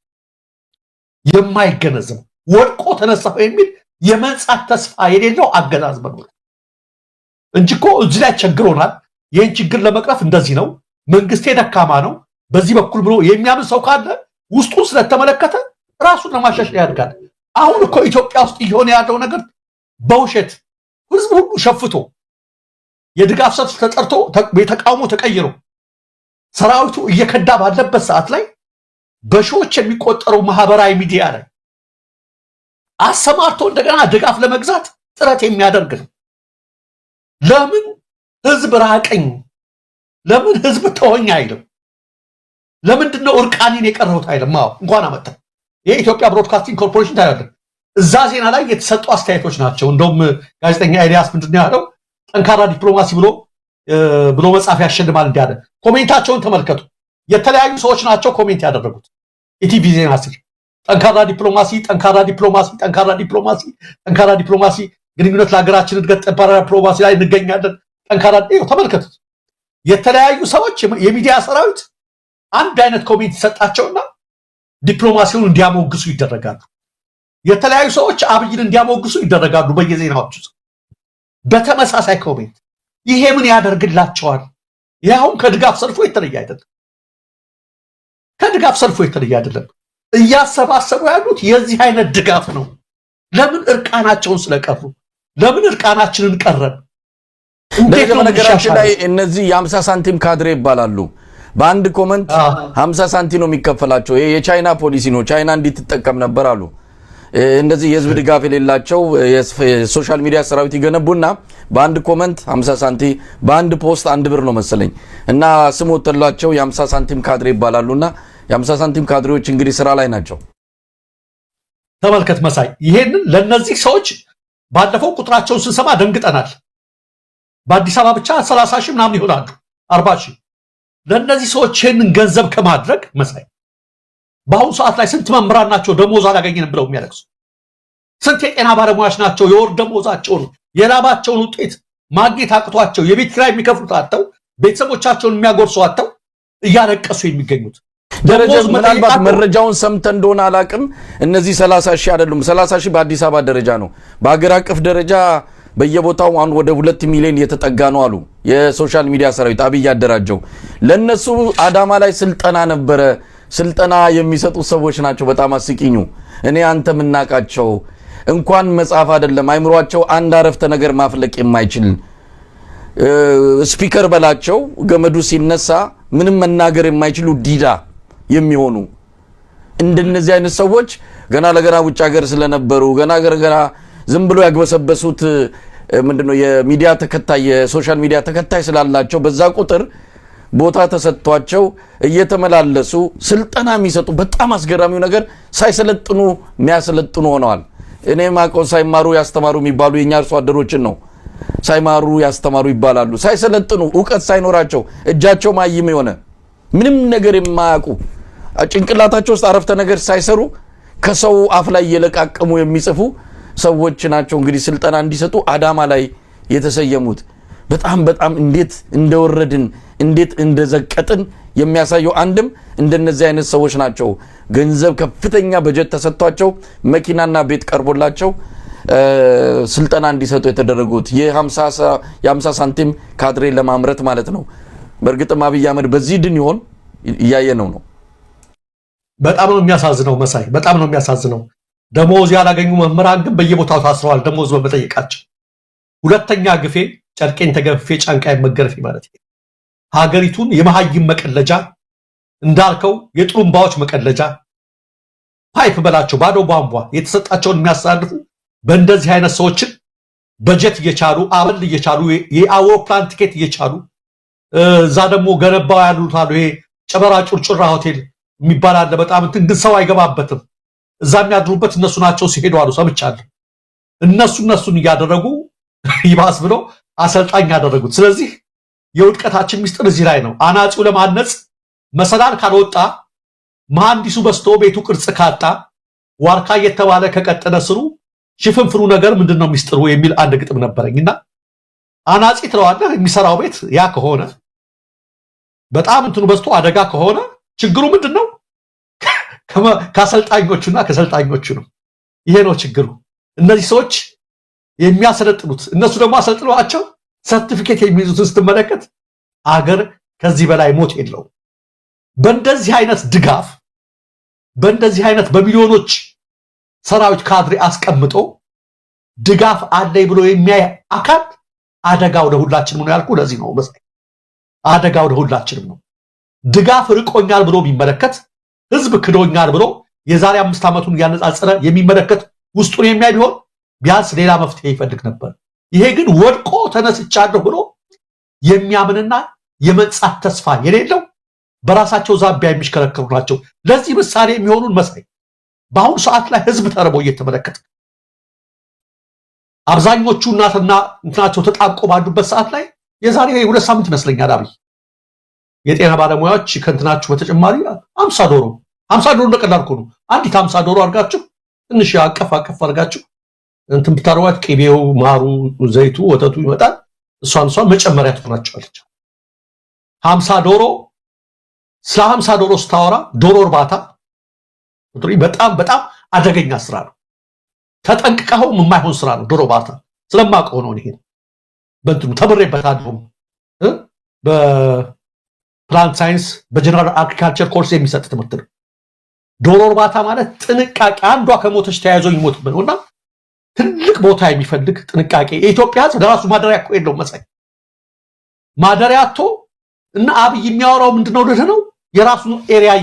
የማይገነዘብ፣ ወድቆ ተነሳሁ የሚል፣ የመንጻት ተስፋ የሌለው አገዛዝ መኖር እንጂ እኮ እዚህ ላይ ቸግሮናል፣ ይህን ችግር ለመቅረፍ እንደዚህ ነው፣ መንግስቴ ደካማ ነው በዚህ በኩል ብሎ የሚያምን ሰው ካለ ውስጡን ስለተመለከተ ራሱን ለማሻሻል ያድጋል። አሁን እኮ ኢትዮጵያ ውስጥ እየሆነ ያለው ነገር በውሸት ህዝቡ ሁሉ ሸፍቶ፣ የድጋፍ ሰልፍ ተጠርቶ የተቃውሞ ተቀይሮ ሰራዊቱ እየከዳ ባለበት ሰዓት ላይ በሺዎች የሚቆጠሩ ማህበራዊ ሚዲያ ላይ አሰማርቶ እንደገና ድጋፍ ለመግዛት ጥረት የሚያደርግ ነው። ለምን ህዝብ ራቀኝ፣ ለምን ህዝብ ተወኝ አይልም? ለምንድን ነው እርቃኔን የቀረሁት አይልም? አዎ፣ እንኳን አመጣ። የኢትዮጵያ ብሮድካስቲንግ ኮርፖሬሽን ታያለህ። እዛ ዜና ላይ የተሰጡ አስተያየቶች ናቸው። እንደውም ጋዜጠኛ ኤልያስ ምንድን ነው ያለው? ጠንካራ ዲፕሎማሲ ብሎ መጻፍ ያሸልማል እንዲያለ። Comment ኣቸውን ተመልከቱ። የተለያዩ ሰዎች ናቸው comment ያደረጉት። ኢቲቪ ዜና ስር ጠንካራ ዲፕሎማሲ፣ ጠንካራ ዲፕሎማሲ፣ ጠንካራ ዲፕሎማሲ፣ ጠንካራ ዲፕሎማሲ፣ ግንኙነት ለሀገራችን እድገት፣ ጠንካራ ዲፕሎማሲ ላይ እንገኛለን። ጠንካራ፣ ይኸው ተመልከቱት። የተለያዩ ሰዎች፣ የሚዲያ ሰራዊት አንድ አይነት comment ይሰጣቸውና ዲፕሎማሲውን እንዲያሞግሱ ይደረጋሉ። የተለያዩ ሰዎች አብይን እንዲያሞግሱ ይደረጋሉ በየዜናዎቹ በተመሳሳይ comment። ይሄ ምን ያደርግላቸዋል? ይሄ አሁን ከድጋፍ ሰልፉ የተለየ አይደለም። ከድጋፍ ሰልፉ የተለየ አይደለም። እያሰባሰቡ ያሉት የዚህ አይነት ድጋፍ ነው። ለምን እርቃናቸውን ስለቀሩ? ለምን እርቃናችንን ቀረን? እንዴት ነው በነገራችን ላይ እነዚህ የ50 ሳንቲም ካድሬ ይባላሉ። በአንድ comment 50 ሳንቲም ነው የሚከፈላቸው። ይሄ የቻይና ፖሊሲ ነው። ቻይና እንዲትጠቀም ነበር አሉ። እንደዚህ የህዝብ ድጋፍ የሌላቸው የ social media ሰራዊት ይገነቡና በአንድ comment 50 ሳንቲም፣ በአንድ post 1 ብር ነው መሰለኝ እና ስም ወጥቶላቸው የ50 ሳንቲም ካድሬ ይባላሉና የ50 ሳንቲም ካድሬዎች እንግዲህ ስራ ላይ ናቸው። ተመልከት መሳይ፣ ይሄንን ለነዚህ ሰዎች ባለፈው ቁጥራቸውን ስንሰማ ደንግጠናል። በአዲስ አበባ ብቻ 30 ሺህ ምናምን ይሆናሉ፣ 40 ሺህ። ለእነዚህ ሰዎች ይሄንን ገንዘብ ከማድረግ መሳይ፣ በአሁኑ ሰዓት ላይ ስንት መምህራን ናቸው ደሞዝ አላገኘንም ብለው የሚያለቅሱ? ስንት የጤና ባለሙያዎች ናቸው የወር ደሞዛቸውን የላባቸውን ውጤት ማግኘት አቅቷቸው፣ የቤት ኪራይ የሚከፍሉት አጥተው፣ ቤተሰቦቻቸውን የሚያጎርሱ አጥተው እያለቀሱ የሚገኙት? ደረጀ፣ ምናልባት መረጃውን ሰምተህ እንደሆነ አላቅም። እነዚህ 30 ሺህ አይደሉም። 30 ሺህ በአዲስ አበባ ደረጃ ነው። በሀገር አቀፍ ደረጃ በየቦታው አሁን ወደ 2 ሚሊዮን እየተጠጋ ነው አሉ። የ social media ሰራዊት አብይ ያደራጀው ለእነሱ አዳማ ላይ ስልጠና ነበረ። ስልጠና የሚሰጡ ሰዎች ናቸው። በጣም አስቂኙ እኔ አንተ የምናውቃቸው እንኳን መጽሐፍ አይደለም አይምሯቸው አንድ አረፍተ ነገር ማፍለቅ የማይችል፣ speaker በላቸው ገመዱ ሲነሳ ምንም መናገር የማይችሉ፣ ዲዳ የሚሆኑ እንደነዚህ አይነት ሰዎች ገና ለገና ውጭ ሀገር ስለነበሩ ገና ገና ዝም ብሎ ያግበሰበሱት ምንድነው የሚዲያ ተከታይ፣ የ social media ተከታይ ስላላቸው በዛ ቁጥር ቦታ ተሰጥቷቸው እየተመላለሱ ስልጠና የሚሰጡ፣ በጣም አስገራሚው ነገር ሳይሰለጥኑ የሚያሰለጥኑ ሆነዋል። እኔ ማውቀው ሳይማሩ ያስተማሩ የሚባሉ የኛ አርሶ አደሮችን ነው። ሳይማሩ ያስተማሩ ይባላሉ። ሳይሰለጥኑ፣ እውቀት ሳይኖራቸው፣ እጃቸው ማይም የሆነ፣ ምንም ነገር የማያውቁ፣ ጭንቅላታቸው ውስጥ አረፍተ ነገር ሳይሰሩ ከሰው አፍ ላይ እየለቃቀሙ የሚጽፉ ሰዎች ናቸው እንግዲህ ስልጠና እንዲሰጡ አዳማ ላይ የተሰየሙት። በጣም በጣም እንዴት እንደወረድን፣ እንዴት እንደዘቀጥን የሚያሳየው አንድም እንደነዚህ አይነት ሰዎች ናቸው። ገንዘብ ከፍተኛ በጀት ተሰጥቷቸው፣ መኪናና ቤት ቀርቦላቸው ስልጠና እንዲሰጡ የተደረጉት የ50 ሳንቲም ካድሬ ለማምረት ማለት ነው። በእርግጥም አብይ አህመድ በዚህ ድን ይሆን እያየነው ነው። በጣም ነው የሚያሳዝነው መሳይ፣ በጣም ነው የሚያሳዝነው። ደሞዝ ያላገኙ መምህራን ግን በየቦታው ታስረዋል፣ ደሞዝ በመጠየቃቸው። ሁለተኛ ግፌ ጨርቄን ተገፍፌ ጫንቃዬን መገረፌ ማለት ነው። ሀገሪቱን የመሀይም መቀለጃ፣ እንዳልከው የጥሩምባዎች መቀለጃ፣ pipe በላቸው ባዶ ቧንቧ የተሰጣቸውን የሚያስተላልፉ በእንደዚህ አይነት ሰዎችን በጀት እየቻሉ፣ አበል እየቻሉ፣ የአውሮፕላን ቲኬት እየቻሉ፣ እዛ ደግሞ ገነባው ያሉት አሉ። ይሄ ጨበራ ጩርጩራ ሆቴል የሚባል አለ። በጣም እንትን ግን ሰው አይገባበትም። እዛ የሚያድሩበት እነሱ ናቸው ሲሄዱ አሉ ሰምቻለሁ። እነሱን እያደረጉ ይባስ ብሎ አሰልጣኝ ያደረጉት። ስለዚህ የውድቀታችን ሚስጥር እዚህ ላይ ነው። አናጺው ለማነጽ መሰላል ካልወጣ፣ መሐንዲሱ በስቶ ቤቱ ቅርጽ ካጣ፣ ዋርካ እየተባለ ከቀጠነ ስሩ፣ ሽፍንፍኑ ነገር ምንድነው ሚስጥሩ የሚል አንድ ግጥም ነበረኝና አናጺ ትለዋለህ፣ የሚሰራው ቤት ያ ከሆነ፣ በጣም እንትኑ በዝቶ አደጋ ከሆነ ችግሩ ምንድን ነው? ከአሰልጣኞቹና ከሰልጣኞቹ ነው። ይሄ ነው ችግሩ። እነዚህ ሰዎች የሚያሰለጥኑት፣ እነሱ ደግሞ አሰልጥነዋቸው ሰርቲፊኬት የሚይዙትን ስትመለከት አገር ከዚህ በላይ ሞት የለውም። በእንደዚህ አይነት ድጋፍ፣ በእንደዚህ አይነት በሚሊዮኖች ሰራዊት ካድሬ አስቀምጦ ድጋፍ አለኝ ብሎ የሚያይ አካል አደጋው ለሁላችንም ነው ያልኩ ለዚህ ነው መሳይ። አደጋው ለሁላችንም ነው። ድጋፍ ርቆኛል ብሎ ቢመለከት፣ ህዝብ ክዶኛል ብሎ የዛሬ 5 ዓመቱን እያነጻጸረ የሚመለከት፣ ውስጡን የሚያይ ቢሆን ቢያንስ ሌላ መፍትሄ ይፈልግ ነበር። ይሄ ግን ወድቆ ተነስቻለሁ ብሎ የሚያምንና የመንጻት ተስፋ የሌለው በራሳቸው ዛቢያ የሚሽከረከሩ ናቸው። ለዚህ ምሳሌ የሚሆኑን መሳይ፣ በአሁኑ ሰዓት ላይ ህዝብ ተርቦ እየተመለከተ፣ አብዛኞቹ እናትና እንትናቸው ተጣብቆ ባሉበት ሰዓት ላይ የዛሬ 2 ሳምንት ይመስለኛል አብይ የጤና ባለሙያዎች ከእንትናችሁ በተጨማሪ 50 ዶሮ፣ 50 ዶሮ እንደቀላል እኮ ነው። አንዲት 50 ዶሮ አድርጋችሁ ትንሽ አቀፍ አቀፍ አድርጋችሁ እንትን ብታደርጓት ቅቤው፣ ማሩ፣ ዘይቱ፣ ወተቱ ይመጣል። እሷን እሷን መጨመሪያ ትሆናቸዋለች። 50 ዶሮ፣ ስለ 50 ዶሮ ስታወራ ዶሮ እርባታ በጣም በጣም አደገኛ ስራ ነው። ተጠንቅቀኸውም የማይሆን ስራ ነው። ዶሮ እርባታ ስለማውቀው ነው። ይሄን በእንትኑ ተምሬበታለሁ። Plant science በ general agriculture course የሚሰጥ ትምህርት ነው። ዶሮ እርባታ ማለት ጥንቃቄ፣ አንዷ ከሞተች ተያይዞ የሚሞትበት ነው እና ትልቅ ቦታ የሚፈልግ ጥንቃቄ። የኢትዮጵያ ሕዝብ ለራሱ ማደሪያ እኮ የለውም መሳይ። ማደሪያ አጥቶ እና አብይ የሚያወራው ምንድነው ልልህ ነው፣ የራሱን area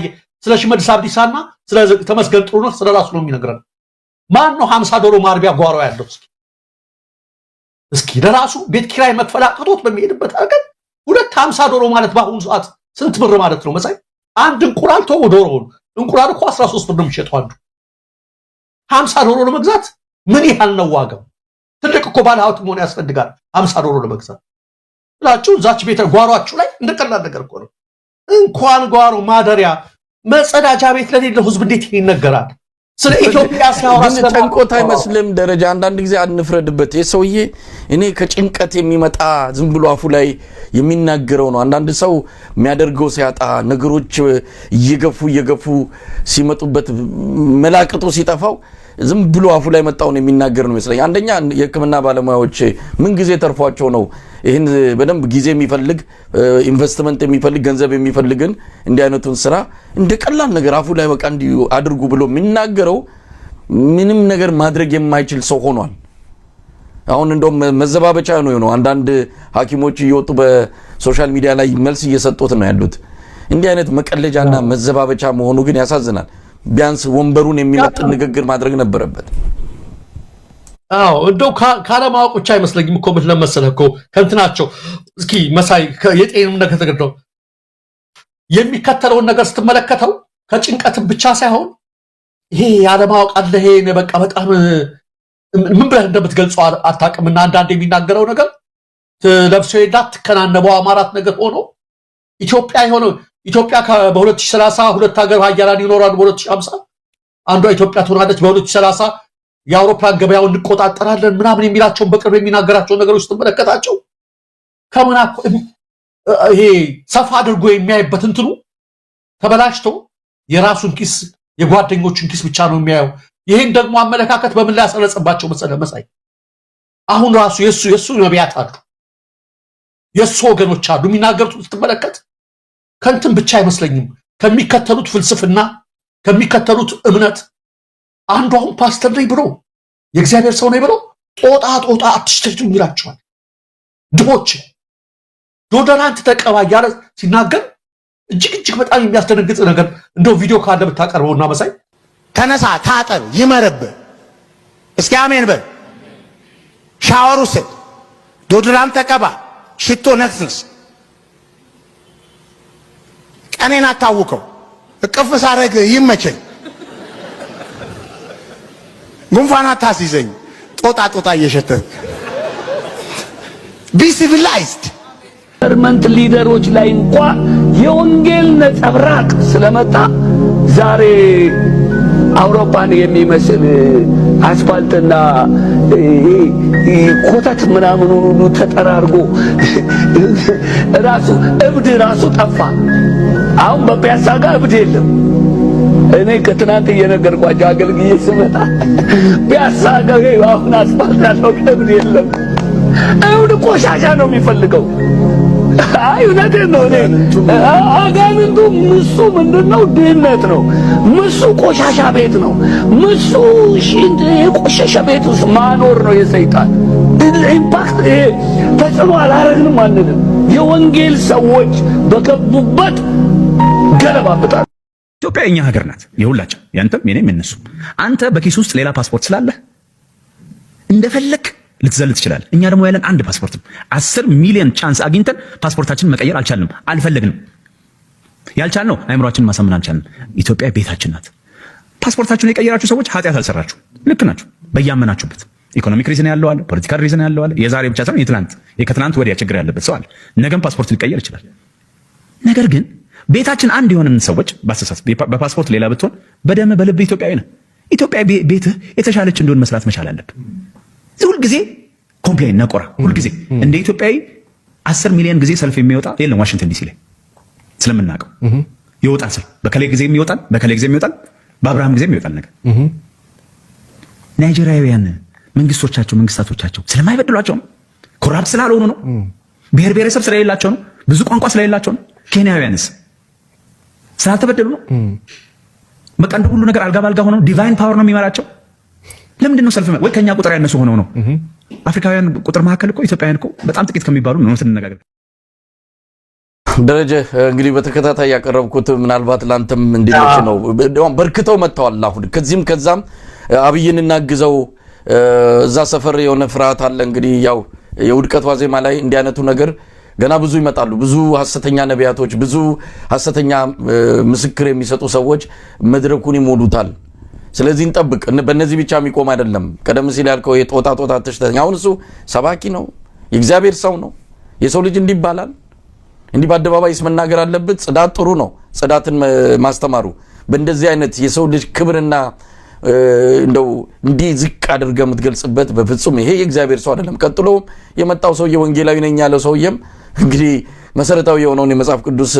ስለ ሽመልስ አብዲሳና ስለ ተመስገን ጥሩነህ ስለ ራሱ ነው የሚነግረን። ማን ነው 50 ዶሮ ማርቢያ ጓሮ ያለው? እስኪ ለራሱ ቤት ኪራይ መክፈል አቅቶት በሚሄድበት ሀገር 2 50 ዶሮ ማለት በአሁኑ ሰዓት ስንት ብር ማለት ነው መሳይ? አንድ እንቁላል ተወው፣ ዶሮውን እንቁላል እኮ 13 ብር ነው የሚሸጠው አንዱ። 50 ዶሮ ለመግዛት ምን ያህል ነው ዋጋው? ትልቅ እኮ ባለ ሀብት መሆን ያስፈልጋል 50 ዶሮ ለመግዛት ብላችሁ እዛች ቤተ ጓሯችሁ ላይ እንደ ቀላል ነገር እኮ ነው። እንኳን ጓሮ ማደሪያ መጸዳጃ ቤት ለሌለው ህዝብ እንዴት ይነገራል? ስለ ኢትዮጵያ ሲያወራ ግን ጨንቆት አይመስልም ደረጃ። አንዳንድ ጊዜ አንፍረድበት። ይህ ሰውዬ እኔ ከጭንቀት የሚመጣ ዝም ብሎ አፉ ላይ የሚናገረው ነው። አንዳንድ ሰው የሚያደርገው ሲያጣ፣ ነገሮች እየገፉ እየገፉ ሲመጡበት፣ መላቅጡ ሲጠፋው ዝም ብሎ አፉ ላይ መጣውን የሚናገር ነው ይመስለኝ። አንደኛ የሕክምና ባለሙያዎች ምን ጊዜ ተርፏቸው ነው ይህን በደንብ ጊዜ የሚፈልግ፣ ኢንቨስትመንት የሚፈልግ፣ ገንዘብ የሚፈልግን እንዲህ አይነቱን ስራ እንደ ቀላል ነገር አፉ ላይ በቃ እንዲሁ አድርጉ ብሎ የሚናገረው? ምንም ነገር ማድረግ የማይችል ሰው ሆኗል። አሁን እንደውም መዘባበቻ ነው የሆነው። አንዳንድ ሐኪሞች እየወጡ በ social media ላይ መልስ እየሰጡት ነው ያሉት። እንዲህ አይነት መቀለጃና መዘባበቻ መሆኑ ግን ያሳዝናል። ቢያንስ ወንበሩን የሚመጥን ንግግር ማድረግ ነበረበት። አዎ፣ እንደው ካለማወቅ ብቻ አይመስለኝም እኮ። ምን ለመሰለህ እኮ ከእንትናቸው እስኪ መሳይ የጤንም ነገር ተገድለው የሚከተለውን ነገር ስትመለከተው ከጭንቀትም ብቻ ሳይሆን ይሄ ያለማወቅ አለ። ይሄ በቃ በጣም ምን ብለህ እንደምትገልጸው አታውቅምና አንዳንድ የሚናገረው ነገር ለብሶ የላት ትከናነበው አማራት ነገር ሆኖ ኢትዮጵያ የሆነ ኢትዮጵያ በ2030 ሁለት ሀገር ሀያላን ይኖራሉ፣ በ2050 አንዷ ኢትዮጵያ ትሆናለች፣ በ2030 የአውሮፕላን ገበያውን እንቆጣጠራለን ምናምን የሚላቸውን በቅርብ የሚናገራቸውን ነገሮች ስትመለከታቸው ከምን ይሄ ሰፋ አድርጎ የሚያይበት እንትኑ ተበላሽቶ የራሱን ኪስ የጓደኞቹን ኪስ ብቻ ነው የሚያየው። ይህን ደግሞ አመለካከት በምን ላይ ያሰረጸባቸው መሰለህ መሳይ? አሁን ራሱ የሱ ነቢያት አሉ፣ የሱ ወገኖች አሉ። የሚናገሩት ስትመለከት ከእንትን ብቻ አይመስለኝም፣ ከሚከተሉት ፍልስፍና፣ ከሚከተሉት እምነት። አንዱ አሁን ፓስተር ነኝ ብሎ፣ የእግዚአብሔር ሰው ነኝ ብሎ ጦጣ ጦጣ አትሽተቱኝ ይላቸዋል። ድሆች deodorant ተቀባ እያለ ሲናገር እጅግ እጅግ በጣም የሚያስደነግጥ ነገር። እንደው ቪዲዮ ካለ ብታቀርበውና መሳይ። ተነሳ፣ ታጠብ፣ ይመረብህ። እስኪ አሜን በል። ሻወር ውሰድ፣ deodorant ተቀባ፣ ሽቶ ነስንስ። ቀኔን አታውከው። እቅፍ ሳረግ ይመቸኝ። ጉንፋን አታስይዘኝ። ጦጣ ጦጣ እየሸተትክ be civilized። Government leader ኦች ላይ እንኳ የወንጌል ነጸብራቅ ስለመጣ ዛሬ አውሮፓን የሚመስል አስፋልትና ኮተት ምናምን ሁሉ ተጠራርጎ ራሱ እብድ ራሱ ጠፋ። አሁን በፒያሳ ጋር እብድ የለም። እኔ ከትናንት እየነገርኳቸው አገልግዬ ስመጣ ፒያሳ ጋር አሁን አስፋልት ያለው እብድ የለም። እብድ ቆሻሻ ነው የሚፈልገው። አይ እውነቴን ነው። እኔ አጋንንቱ ምሱ ምንድነው? ድህነት ነው። ምሱ ቆሻሻ ቤት ነው። ምሱ ሽንት የቆሸሸ ቤት ውስጥ ማኖር ነው የሰይጣን impact። ይሄ ተጽዕኖ አላረግንም አንልም። የወንጌል ሰዎች በገቡበት ገለባብጣል። ኢትዮጵያ የኛ ሀገር ናት፣ የሁላችን፣ ያንተም የኔም የነሱም። አንተ በኪስ ውስጥ ሌላ ፓስፖርት ስላለህ እንደፈለክ ልትዘል ትችላለህ። እኛ ደግሞ ያለን አንድ ፓስፖርት ነው። 10 ሚሊዮን chance አግኝተን ፓስፖርታችንን መቀየር አልቻልንም፣ አልፈለግንም። ያልቻልነው አእምሯችንን ማሳመን አልቻልንም። ኢትዮጵያ ቤታችን ናት። ፓስፖርታችሁን የቀየራችሁ ሰዎች ኃጢአት አልሰራችሁ፣ ልክ ናችሁ። በያመናችሁበት economic reason ያለው አለ፣ political reason ያለው አለ። የዛሬ ብቻ ሳይሆን የትናንት የከትናንት ወዲያ ችግር ያለበት ሰው አለ። ነገም ፓስፖርት ሊቀየር ይችላል። ነገር ግን ቤታችን አንድ የሆንን ሰዎች ባስተሳሰብ በፓስፖርት ሌላ ብትሆን በደም በልብ ኢትዮጵያዊ ነህ። ኢትዮጵያ ቤትህ የተሻለች እንደሆን መስራት መቻል አለብህ። ሁልጊዜ complain ነቆራ፣ ሁልጊዜ እንደ ኢትዮጵያዊ 10 ሚሊዮን ጊዜ ሰልፍ የሚወጣ የለም። ዋሽንግተን ዲሲ ላይ ስለምናውቀው ይወጣል ሰልፍ። በከሌ ጊዜ የሚወጣል፣ በከሌ ጊዜ የሚወጣል፣ በአብርሃም ጊዜ የሚወጣል ነገር። ናይጄሪያውያን መንግስቶቻቸው መንግስታቶቻቸው ስለማይበድሏቸው ነው። Corrupt ስላልሆኑ ነው። ብሔር ብሔረሰብ ስለሌላቸው ነው። ብዙ ቋንቋ ስለሌላቸው ነው። ኬንያውያንስ ስላልተበደሉ ነው? በቃ እንደ ሁሉ ነገር አልጋ ባልጋ ሆነው divine power ነው የሚመራቸው። ለምንድን ነው ሰልፍ ወይ ከኛ ቁጥር ያነሱ ሆነው ነው? አፍሪካውያን ቁጥር መካከል እኮ ኢትዮጵያውያን እኮ በጣም ጥቂት ከሚባሉ ነው ስንነጋገር። ደረጀ፣ እንግዲህ በተከታታይ ያቀረብኩት ምናልባት ለአንተም እንዲመች ነው። በርክተው መጥተዋል። አሁን ከዚህም ከዛም አብይን እናግዘው፣ እዛ ሰፈር የሆነ ፍርሃት አለ። እንግዲህ ያው የውድቀት ዋዜማ ላይ እንዲህ አይነቱ ነገር ገና ብዙ ይመጣሉ። ብዙ ሐሰተኛ ነቢያቶች፣ ብዙ ሐሰተኛ ምስክር የሚሰጡ ሰዎች መድረኩን ይሞሉታል። ስለዚህ እንጠብቅ። በእነዚህ ብቻ የሚቆም አይደለም። ቀደም ሲል ያልከው የጦጣ ጦጣ ትሽተኛ፣ አሁን እሱ ሰባኪ ነው፣ የእግዚአብሔር ሰው ነው። የሰው ልጅ እንዲህ ይባላል። እንዲህ በአደባባይስ መናገር አለበት። ጽዳት ጥሩ ነው፣ ጽዳትን ማስተማሩ በእንደዚህ አይነት የሰው ልጅ ክብርና እንደው እንዲህ ዝቅ አድርገህ የምትገልጽበት በፍጹም ይሄ የእግዚአብሔር ሰው አይደለም። ቀጥሎ የመጣው ሰውዬ ወንጌላዊ ነኝ ያለው ሰውዬም እንግዲህ መሰረታዊ የሆነውን የመጽሐፍ ቅዱስ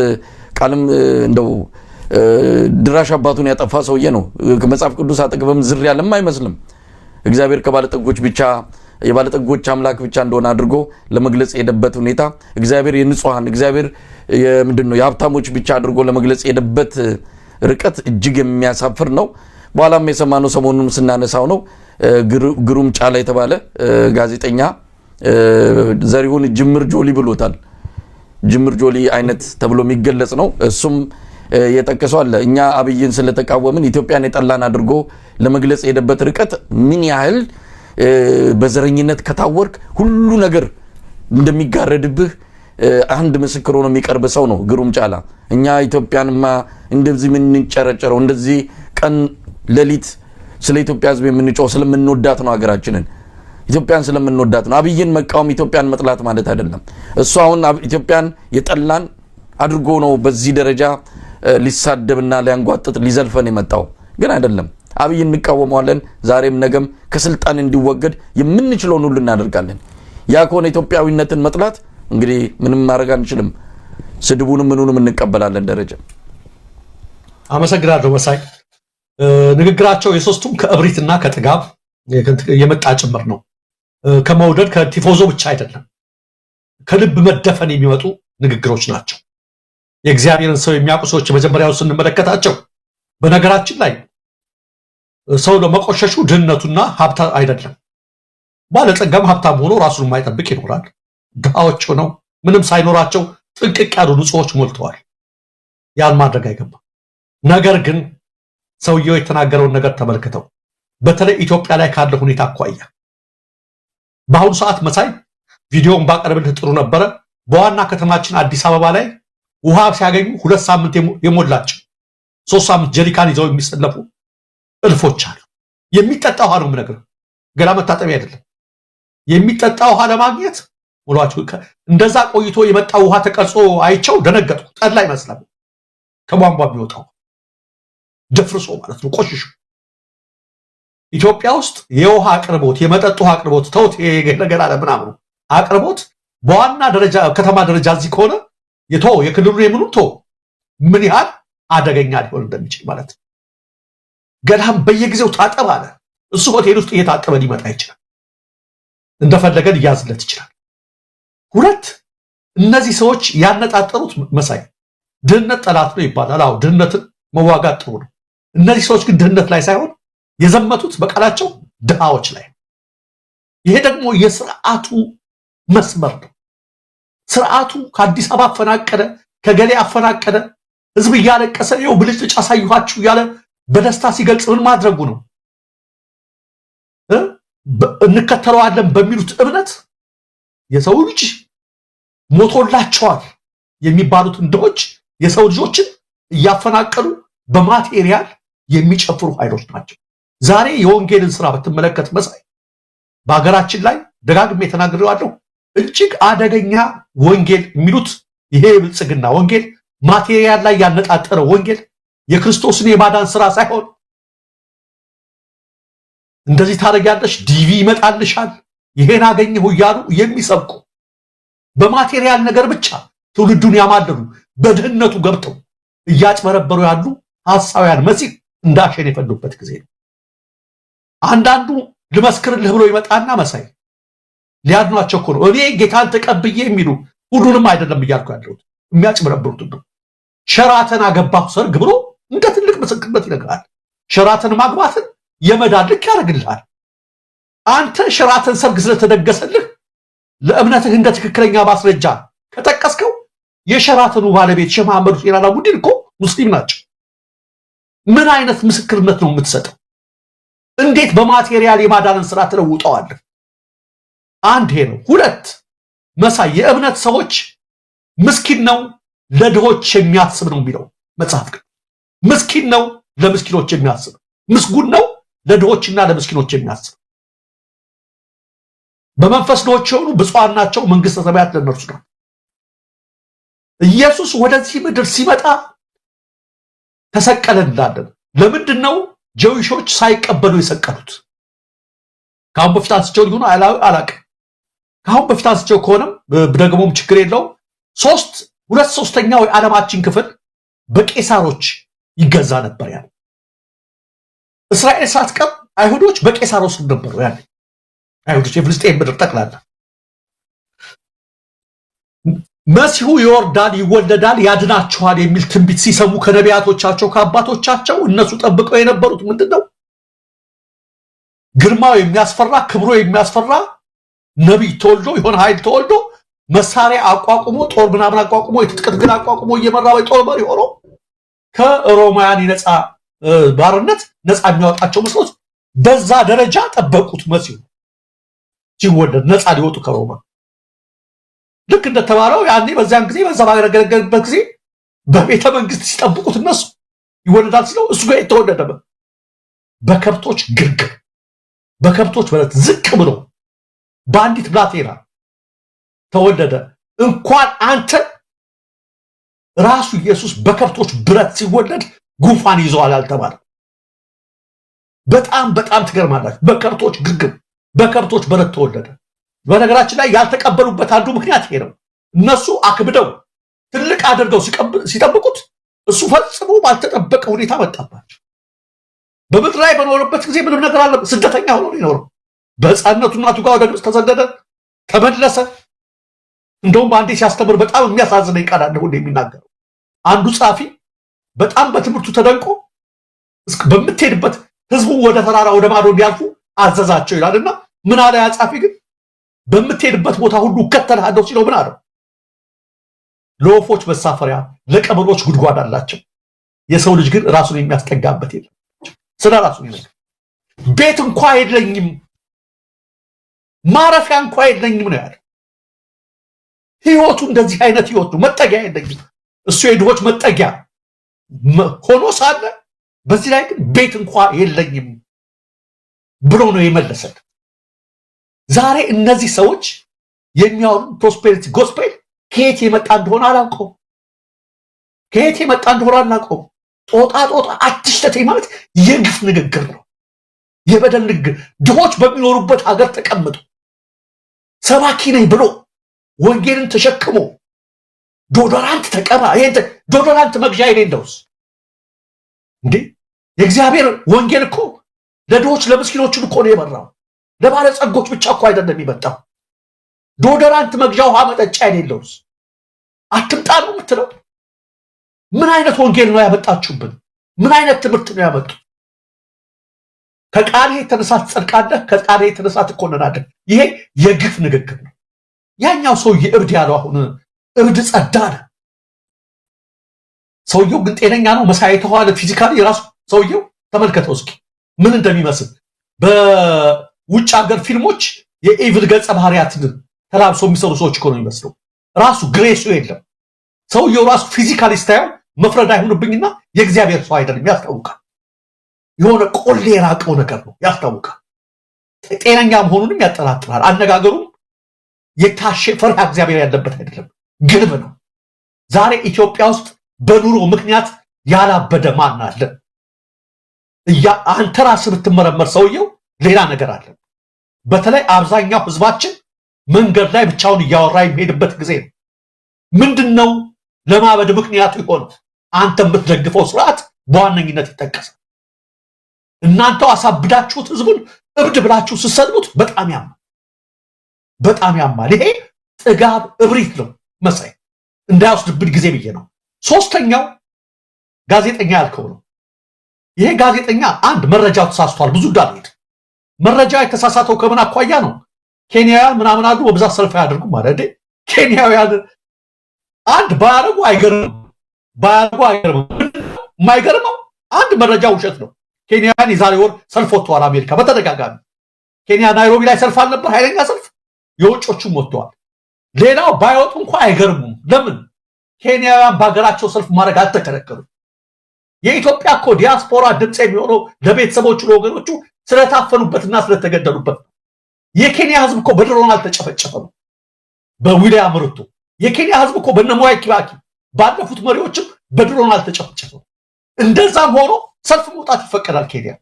ቃልም እንደው ድራሽ አባቱን ያጠፋ ሰውዬ ነው። መጽሐፍ ቅዱስ አጠገብም ዝር ያለም አይመስልም። እግዚአብሔር ከባለጠጎች ብቻ፣ የባለጠጎች አምላክ ብቻ እንደሆነ አድርጎ ለመግለጽ የሄደበት ሁኔታ፣ እግዚአብሔር የንጹሐን፣ እግዚአብሔር ምንድን ነው የሀብታሞች ብቻ አድርጎ ለመግለጽ የሄደበት ርቀት እጅግ የሚያሳፍር ነው። በኋላም የሰማነው ሰሞኑንም ስናነሳው ነው። ግሩም ጫላ የተባለ ጋዜጠኛ ዘሪሁን ጅምር ጆሊ ብሎታል። ጅምር ጆሊ አይነት ተብሎ የሚገለጽ ነው። እሱም የጠቀሰው አለ። እኛ አብይን ስለተቃወምን ኢትዮጵያን የጠላን አድርጎ ለመግለጽ የሄደበት ርቀት ምን ያህል በዘረኝነት ከታወርክ ሁሉ ነገር እንደሚጋረድብህ አንድ ምስክር ሆኖ የሚቀርብ ሰው ነው ግሩም ጫላ። እኛ ኢትዮጵያንማ እንደዚህ የምንጨረጨረው፣ እንደዚህ ቀን ሌሊት ስለ ኢትዮጵያ ሕዝብ የምንጮው ስለምንወዳት ነው። ሀገራችንን ኢትዮጵያን ስለምንወዳት ነው። አብይን መቃወም ኢትዮጵያን መጥላት ማለት አይደለም። እሱ አሁን ኢትዮጵያን የጠላን አድርጎ ነው በዚህ ደረጃ ሊሳደብና ሊያንጓጥጥ ሊዘልፈን የመጣው፣ ግን አይደለም። አብይ እንቃወመዋለን። ዛሬም ነገም ከስልጣን እንዲወገድ የምንችለውን ሁሉ እናደርጋለን። ያ ከሆነ ኢትዮጵያዊነትን መጥላት እንግዲህ ምንም ማድረግ አንችልም። ስድቡንም ምኑንም እንቀበላለን። ደረጀ። አመሰግናለሁ መሳይ። ንግግራቸው የሶስቱም ከእብሪትና ከጥጋብ የመጣ ጭምር ነው። ከመውደድ ከቲፎዞ ብቻ አይደለም፣ ከልብ መደፈን የሚመጡ ንግግሮች ናቸው። የእግዚአብሔርን ሰው የሚያውቁ ሰዎች መጀመሪያው ስንመለከታቸው፣ በነገራችን ላይ ሰው ለመቆሸሹ ድህነቱና ሀብታ አይደለም። ባለጸጋም ሀብታም ሆኖ ራሱን የማይጠብቅ ይኖራል። ድሃዎች ሆነው ምንም ሳይኖራቸው ጥንቅቅ ያሉ ንጹሖች ሞልተዋል። ያን ማድረግ አይገባም። ነገር ግን ሰውየው የተናገረውን ነገር ተመልክተው በተለይ ኢትዮጵያ ላይ ካለ ሁኔታ አኳያ በአሁኑ ሰዓት መሳይ ቪዲዮን ባቀርብልህ ጥሩ ነበረ። በዋና ከተማችን አዲስ አበባ ላይ ውሃ ሲያገኙ 2 ሳምንት የሞላቸው፣ 3 ሳምንት ጀሪካን ይዘው የሚሰለፉ እልፎች አሉ። የሚጠጣ ውሃ ነው የምነግርህ፣ ገላ መታጠቢያ አይደለም። የሚጠጣ ውሃ ለማግኘት ሙሏቸው እንደዛ ቆይቶ የመጣ ውሃ ተቀርጾ አይቸው ደነገጥኩ። ጠላ ይመስላል ከቧንቧ የሚወጣው፣ ደፍርሶ ማለት ነው፣ ቆሽሾ። ኢትዮጵያ ውስጥ የውሃ አቅርቦት፣ የመጠጥ ውሃ አቅርቦት ተውት፣ ነገር አለ ምናምኑ አቅርቦት በዋና ደረጃ ከተማ ደረጃ እዚህ ከሆነ የቶ የክልሉ የምኑ ቶ ምን ያህል አደገኛ ሊሆን እንደሚችል ማለት ነው። ገላም በየጊዜው ታጠብ አለ። እሱ ሆቴል ውስጥ እየታጠበ ሊመጣ ይችላል። እንደፈለገ ሊያዝለት ይችላል። ሁለት፣ እነዚህ ሰዎች ያነጣጠሩት መሳይ ድህነት ጠላት ነው ይባላል። አዎ፣ ድህነትን መዋጋት ጥሩ ነው። እነዚህ ሰዎች ግን ድህነት ላይ ሳይሆን የዘመቱት በቃላቸው ድሃዎች ላይ። ይሄ ደግሞ የስርዓቱ መስመር ነው። ስርዓቱ ከአዲስ አበባ አፈናቀለ፣ ከገሌ አፈናቀለ፣ ህዝብ እያለቀሰ ይኸው ብልጭልጭ አሳይኋችሁ እያለ በደስታ ሲገልጽ ምን ማድረጉ ነው? እንከተለዋለን በሚሉት እምነት የሰው ልጅ ሞቶላቸዋል የሚባሉትን ድሆች የሰው ልጆችን እያፈናቀሉ በ material የሚጨፍሩ ኃይሎች ናቸው። ዛሬ የወንጌልን ስራ ብትመለከት መሳይ በሀገራችን ላይ ደጋግሜ ተናግሬዋለሁ። እጅግ አደገኛ ወንጌል የሚሉት ይሄ የብልጽግና ወንጌል፣ material ላይ ያነጣጠረ ወንጌል፣ የክርስቶስን የማዳን ስራ ሳይሆን እንደዚህ ታደርጊያለሽ፣ DV ይመጣልሻል፣ ይሄን አገኘሁ እያሉ የሚሰብኩ፣ በ material ነገር ብቻ ትውልዱን ያማለሉ፣ በድህነቱ ገብተው እያጭበረበሩ ያሉ ሐሳውያን መሲህ እንዳሸን የፈሉበት ጊዜ ነው። አንዳንዱ ልመስክርልህ ብሎ ይመጣና መሳይ ሊያድኗቸው እኮ ነው። እኔ ጌታን ተቀብዬ የሚሉ፣ ሁሉንም አይደለም እያልኩ ያለሁት። የሚያጭበረብሩትን ነው። ሸራተን አገባሁ ሰርግ ብሎ እንደ ትልቅ ምስክርነት ይነግራል። ሸራተን ማግባትን የመዳን ልክ ያደርግልሃል። አንተ ሸራተን ሰርግ ስለተደገሰልህ ለእምነትህ እንደ ትክክለኛ ማስረጃ ከጠቀስከው የሸራተኑ ባለቤት ሼህ መሐመድ ሁሴን አላሙዲን እኮ ሙስሊም ናቸው። ምን አይነት ምስክርነት ነው የምትሰጠው? እንዴት በ material የማዳንን ስራ ትለውጠዋለህ? አንድ ይሄ ነው። ሁለት መሳይ፣ የእምነት ሰዎች ምስኪን ነው ለድሆች የሚያስብ ነው የሚለው መጽሐፍ ግን ምስኪን ነው ለምስኪኖች የሚያስብ፣ ምስጉን ነው ለድሆችና ለምስኪኖች የሚያስብ። በመንፈስ ድሆች የሆኑ ብፁዓን ናቸው፣ መንግስተ ሰማያት ለእነርሱ ናት። ኢየሱስ ወደዚህ ምድር ሲመጣ ተሰቀለ እንላለን። ለምንድን ነው Jewish ኦች ሳይቀበሉ የሰቀሉት? ከአሁን በፊት አንስቼው ሊሆን አላቅም። ከአሁን በፊት አንስቼው ከሆነም ደግሞም ችግር የለውም። 2/3ኛው የዓለማችን ክፍል በቄሳሮች ይገዛ ነበር። ያለ እስራኤል ሳትቀር አይሁዶች በቄሳሮች ስር ነበሩ። ያለ አይሁዶች የፍልስጤም ምድር ጠቅላላ መሲሁ ይወርዳል፣ ይወለዳል፣ ያድናቸዋል የሚል ትንቢት ሲሰሙ ከነቢያቶቻቸው ከአባቶቻቸው እነሱ ጠብቀው የነበሩት ምንድን ነው? ግርማው የሚያስፈራ፣ ክብሩ የሚያስፈራ ነቢይ ተወልዶ፣ የሆነ ኃይል ተወልዶ፣ መሳሪያ አቋቁሞ፣ ጦር ምናምን አቋቁሞ፣ የትጥቅ ትግል አቋቁሞ እየመራ ወይ ጦር መሪ ሆኖ ከሮማውያን የነፃ ባርነት ነፃ የሚያወጣቸው መስሎት በዛ ደረጃ ጠበቁት። መሲሁ ሲወለድ ነፃ ሊወጡ ከሮማ ልክ እንደተባለው ያኔ በዚያን ጊዜ በዛ ባገለገለበት ጊዜ በቤተ መንግስት ሲጠብቁት እነሱ ይወለዳል ሲለው እሱ ጋር የተወለደ በከብቶች ግርግም፣ በከብቶች በረት ዝቅ ብሎ በአንዲት ብላቴና ተወለደ። እንኳን አንተ ራሱ ኢየሱስ በከብቶች በረት ሲወለድ ጉንፋን ይዘዋል አልተባለም። በጣም በጣም ትገርማላችሁ። በከብቶች ግርግም፣ በከብቶች በረት ተወለደ። በነገራችን ላይ ያልተቀበሉበት አንዱ ምክንያት ይሄ ነው። እነሱ አክብደው ትልቅ አድርገው ሲጠብቁት እሱ ፈጽሞ ባልተጠበቀ ሁኔታ መጣባቸው። በምድር ላይ በኖረበት ጊዜ ምንም ነገር አለ፣ ስደተኛ ሆኖ ነው የኖረው። በሕፃንነቱ እናቱ ጋር ወደ ግብፅ ተሰደደ፣ ተመለሰ። እንደውም በአንዴ ሲያስተምር በጣም የሚያሳዝነኝ ቃል አለ ሁሌ የሚናገረው። አንዱ ጸሐፊ በጣም በትምህርቱ ተደንቆ በምትሄድበት ህዝቡ ወደ ተራራ ወደ ማዶ እንዲያልፉ አዘዛቸው ይላልና ምን አለ ያ ጸሐፊ ግን? በምትሄድበት ቦታ ሁሉ እከተልሃለሁ ሲለው ምን አለው? ለወፎች መሳፈሪያ ለቀበሮች ጉድጓድ አላቸው፣ የሰው ልጅ ግን ራሱን የሚያስጠጋበት የለም። ስለ ራሱ ይነግር ቤት እንኳ የለኝም፣ ማረፊያ እንኳ የለኝም ነው ያለው። ህይወቱ እንደዚህ አይነት ህይወት ነው። መጠጊያ የለኝም። እሱ የድሆች መጠጊያ ሆኖ ሳለ በዚህ ላይ ግን ቤት እንኳ የለኝም ብሎ ነው የመለሰን። ዛሬ እነዚህ ሰዎች የሚያወሩን prosperity gospel ከየት የመጣ እንደሆነ አላውቀውም። ከየት የመጣ እንደሆነ አላውቀውም። ጦጣ ጦጣ አትሽተተኝ ማለት የግፍ ንግግር ነው፣ የበደል ንግግር። ድሆች በሚኖሩበት ሀገር ተቀምጦ ሰባኪ ነኝ ብሎ ወንጌልን ተሸክሞ deodorant ተቀባ፣ ይሄን deodorant መግዣ የሌለውስ እንዴ? የእግዚአብሔር ወንጌል እኮ ለድሆች ለምስኪኖች እኮ ነው የበራው። ለባለጸጎች ብቻ እኮ አይደለም የመጣው። Deodorant መግዣ ውሃ መጠጫ የሌለውስ አትምጣ ነው የምትለው? ምን አይነት ወንጌል ነው ያመጣችሁብን? ምን አይነት ትምህርት ነው ያመጡት? ከቃልህ የተነሳ ትጸድቃለህ፣ ከቃልህ የተነሳ ትኮነናለህ። ይሄ የግፍ ንግግር ነው። ያኛው ሰውዬ እብድ ያለው አሁን እብድ ጸዳ አለ። ሰውየው ግን ጤነኛ ነው? መሳይ የተዋለ physically የራሱ ሰውየው ተመልከተው እስኪ ምን እንደሚመስል። በውጭ ሀገር ፊልሞች የ evil ገጸ ባህሪያትን ተላብሶ የሚሰሩ ሰዎች እኮ ነው የሚመስለው። ራሱ grace ኡ የለም። ሰውየው ራሱ physically ስታየው መፍረድ አይሁንብኝና የእግዚአብሔር ሰው አይደለም፣ ያስታውቃል። የሆነ ቆሌ የራቀው ነገር ነው፣ ያስታውቃል። ጤነኛ መሆኑንም ያጠራጥራል። አነጋገሩም የታሸ ፈሪሃ እግዚአብሔር ያለበት አይደለም፣ ግልብ ነው። ዛሬ ኢትዮጵያ ውስጥ በኑሮ ምክንያት ያላበደ ማን አለ? አንተ ራስህ ብትመረመር ሰውየው ሌላ ነገር አለ። በተለይ አብዛኛው ህዝባችን መንገድ ላይ ብቻውን እያወራ የሚሄድበት ጊዜ ነው። ምንድን ነው ለማበድ ምክንያቱ የሆነው? አንተ የምትደግፈው ስርዓት በዋነኝነት ይጠቀሳል። እናንተው አሳብዳችሁት ህዝቡን እብድ ብላችሁ ስትሰድቡት በጣም ያማል፣ በጣም ያማል። ይሄ ጥጋብ እብሪት ነው መሳይ። እንዳይወስድብን ጊዜ ብዬ ነው። ሶስተኛው ጋዜጠኛ ያልከው ነው። ይሄ ጋዜጠኛ አንድ መረጃው ተሳስቷል። ብዙ እንዳልሄድ መረጃ የተሳሳተው ከምን አኳያ ነው? ኬንያውያን ምናምን አሉ በብዛት ሰልፍ አያደርጉም ማለት እንዴ? ኬንያውያን አንድ ባያደርጉ አይገርምም፣ ባያደርጉ አይገርምም። የማይገርመው አንድ መረጃ ውሸት ነው። ኬንያውያን የዛሬ ወር ሰልፍ ወጥተዋል። አሜሪካ በተደጋጋሚ ኬንያ ናይሮቢ ላይ ሰልፍ አልነበር? ኃይለኛ ሰልፍ፣ የውጮቹም ወጥተዋል። ሌላው ባይወጡ እንኳ አይገርሙም። ለምን? ኬንያውያን በሀገራቸው ሰልፍ ማድረግ አልተከለከሉም። የኢትዮጵያ እኮ ዲያስፖራ ድምፅ የሚሆነው ለቤተሰቦቹ ለወገኖቹ ስለታፈኑበትና ስለተገደሉበት ነው። የኬንያ ህዝብ እኮ በድሮን አልተጨፈጨፈም። በዊልያም ሩቶ የኬንያ ህዝብ እኮ በነ mwai ኪባኪ ባለፉት መሪዎችም በድሮን አልተጨፈጨፈም። እንደዛም ሆኖ ሰልፍ መውጣት ይፈቀዳል ኬንያ።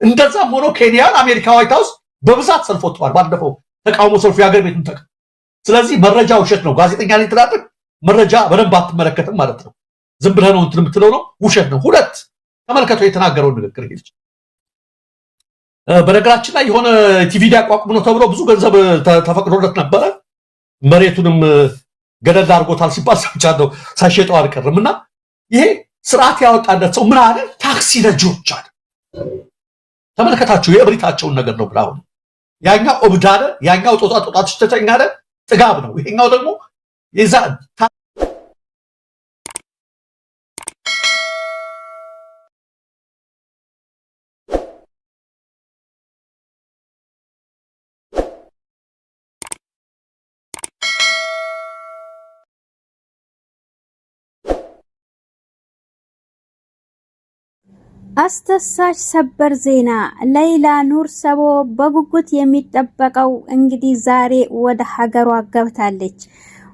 እንደዛም ሆኖ ኬንያን አሜሪካ ዋይት ሃውስ በብዛት ሰልፍ ወጥተዋል። ባለፈው ተቃውሞ ሰልፉ የሀገር ቤቱን ተቃ ስለዚህ መረጃ ውሸት ነው። ጋዜጠኛ ላይ ትላለህ፣ መረጃ በደንብ አትመለከትም ማለት ነው። ዝም ብለህ ነው እንትን የምትለው ነው፣ ውሸት ነው። ሁለት ተመልከቱ የተናገረውን ንግግር ይሄ ልጅ። በነገራችን ላይ የሆነ ቲቪ ሊያቋቁም ነው ተብሎ ብዙ ገንዘብ ተፈቅዶለት ነበረ። መሬቱንም ገደል አድርጎታል ሲባል ሰምቻለሁ። ሳይሸጠው አልቀርም። እና ይሄ ስርዓት ያወጣለት ሰው ምን አለ? ታክሲ ነጂዎች አለ። ተመልከታችሁ የእብሪታቸውን ነገር ነው ብላ አሁን ያኛው እብድ አለ፣ ያኛው ጦጣ ጦጣ ትሽተተኝ አለ፣ ጥጋብ ነው። ይሄኛው ደግሞ የዛ አስደሳች ሰበር ዜና ለይላ ኑር ሰቦ በጉጉት የሚጠበቀው እንግዲህ ዛሬ ወደ ሀገሯ ገብታለች።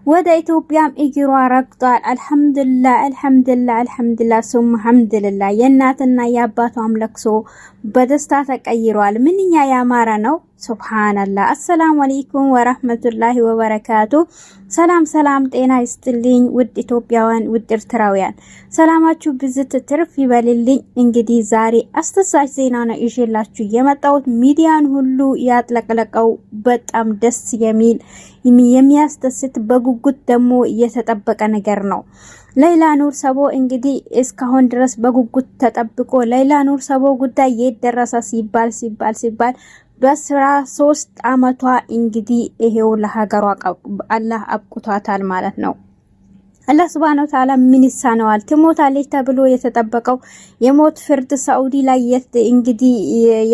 ወደ ኢትዮጵያም እግሯ ረግጧል። አልሐምዱሊላህ አልሐምዱሊላህ አልሐምዱሊላህ ሱም ሐምዱሊላህ። የእናትና የአባቷም ለቅሶ በደስታ ተቀይሯል። ምንኛ ያማረ ነው! ሱብሃንአላህ። አሰላሙ አለይኩም ወራህመቱላሂ ወበረካቱ። ሰላም ሰላም፣ ጤና ይስጥልኝ ውድ ኢትዮጵያውያን፣ ውድ ኤርትራውያን፣ ሰላማችሁ ብዝት ትርፍ ይበልልኝ። እንግዲህ ዛሬ አስደሳች ዜና ነው ይዤላችሁ የመጣሁት። ሚዲያን ሁሉ ያጥለቅለቀው በጣም ደስ የሚል የሚያስደስት በጉጉት ደግሞ የተጠበቀ ነገር ነው። ለይላ ኑር ሰቦ እንግዲህ እስካሁን ድረስ በጉጉት ተጠብቆ ለይላ ኑር ሰቦ ጉዳይ የት ደረሰ ሲባል ሲባል ሲባል በ13 አመቷ እንግዲህ ይሄው ለሀገሯ አላህ አብቅቷታል ማለት ነው። አላህ ሱብሃነሁ ወተዓላ ምን ይሳነዋል? ትሞታለች ተብሎ የተጠበቀው የሞት ፍርድ ሳኡዲ ላይ እንግዲህ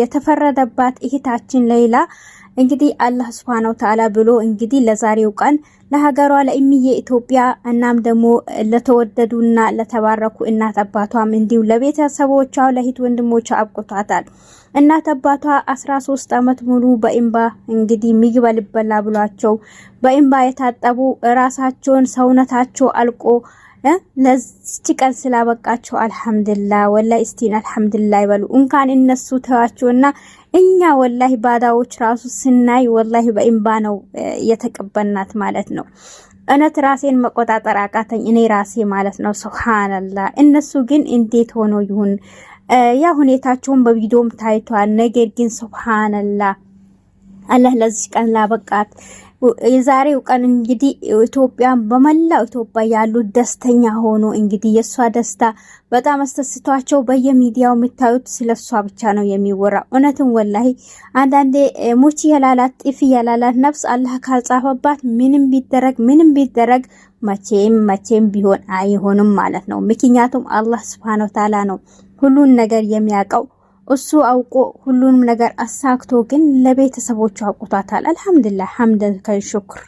የተፈረደባት እህታችን ለይላ እንግዲህ አላህ ሱብሃነሁ ወተዓላ ብሎ እንግዲህ ለዛሬው ቀን ለሀገሯ ለእምዬ ኢትዮጵያ እናም ደግሞ ለተወደዱና ለተባረኩ እናት አባቷም እንዲሁ ለቤተሰቦቿ ለእህት ወንድሞቿ አብቅቷታል። እናት አባቷ 13 አመት ሙሉ በእምባ እንግዲህ ምግብ አልበላ ብሏቸው በእምባ የታጠቡ ራሳቸውን ሰውነታቸው አልቆ ለዚች ቀን ስላበቃቸው አልሐምዱሊላህ። ወላሂ እስቲን አልሐምዱሊላህ ይበሉ። እንኳን እነሱ ተዋቸውና እኛ ወላሂ ባዳዎች ራሱ ስናይ ወላሂ በእምባ ነው የተቀበልናት ማለት ነው። እውነት ራሴን መቆጣጠር አቃተኝ እኔ ራሴ ማለት ነው። ሱብሃንአላህ። እነሱ ግን እንዴት ሆኖ ይሁን ያ ሁኔታቸውን በቪዲዮም ታይቷል። ነገር ግን ሱብሃንአላህ አላህ ለዚህ ቀን ላበቃት። የዛሬው ቀን እንግዲህ ኢትዮጵያ በመላው ኢትዮጵያ ያሉት ደስተኛ ሆኖ እንግዲህ የእሷ ደስታ በጣም አስደስቷቸው በየሚዲያው የምታዩት ስለሷ ብቻ ነው የሚወራ። እውነትም ወላሂ አንዳንዴ ሙቺ ያላላት ጥፊ ያላላት ነፍስ አላህ ካልጻፈባት ምንም ቢደረግ ምንም ቢደረግ መቼም መቼም ቢሆን አይሆንም ማለት ነው። ምክንያቱም አላህ ሱብሃነሁ ወተዓላ ነው ሁሉን ነገር የሚያውቀው። እሱ አውቆ ሁሉንም ነገር አሳክቶ ግን ለቤተሰቦቹ አውቁቷታል። አልሐምዱሊላህ ሐምደን ከሽኩር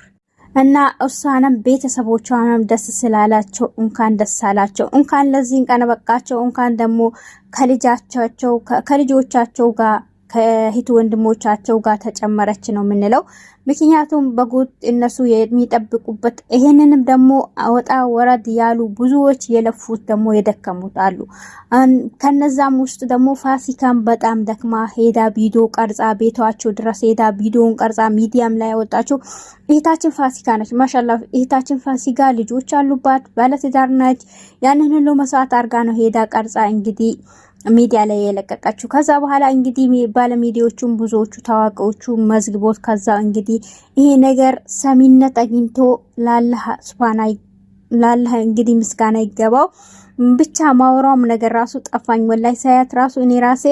እና እሷንም ቤተሰቦቿንም ደስ ስላላቸው እንኳን ደስ አላቸው፣ እንኳን ለዚህን ቀን በቃቸው፣ እንኳን ደግሞ ከልጃቸው ከልጆቻቸው ጋር ከእህት ወንድሞቻቸው ጋር ተጨመረች ነው የምንለው። ምክንያቱም በጉት እነሱ የሚጠብቁበት ይሄንንም ደግሞ ወጣ ወረድ ያሉ ብዙዎች የለፉት ደግሞ የደከሙት አሉ። ከነዛም ውስጥ ደግሞ ፋሲካን በጣም ደክማ ሄዳ ቪዲዮ ቀርጻ ቤቷቸው ድረስ ሄዳ ቪዲዮን ቀርጻ ሚዲያም ላይ ያወጣቸው እህታችን ፋሲካ ነች። ማሻላ እህታችን ፋሲካ ልጆች አሉባት፣ ባለትዳር ነች። ያንን ሁሉ መስዋዕት አርጋ ነው ሄዳ ቀርጻ እንግዲህ ሚዲያ ላይ የለቀቀችው። ከዛ በኋላ እንግዲህ ባለሚዲያዎቹም ብዙዎቹ ታዋቂዎቹ መዝግቦት ከዛ እንግዲህ ይሄ ነገር ሰሚነት አግኝቶ ለአላህ ሱብሃነ ለአላህ እንግዲህ ምስጋና ይገባው። ብቻ ማውራውም ነገር ራሱ ጠፋኝ። ወላሂ ሳያት ራሱ እኔ ራሴ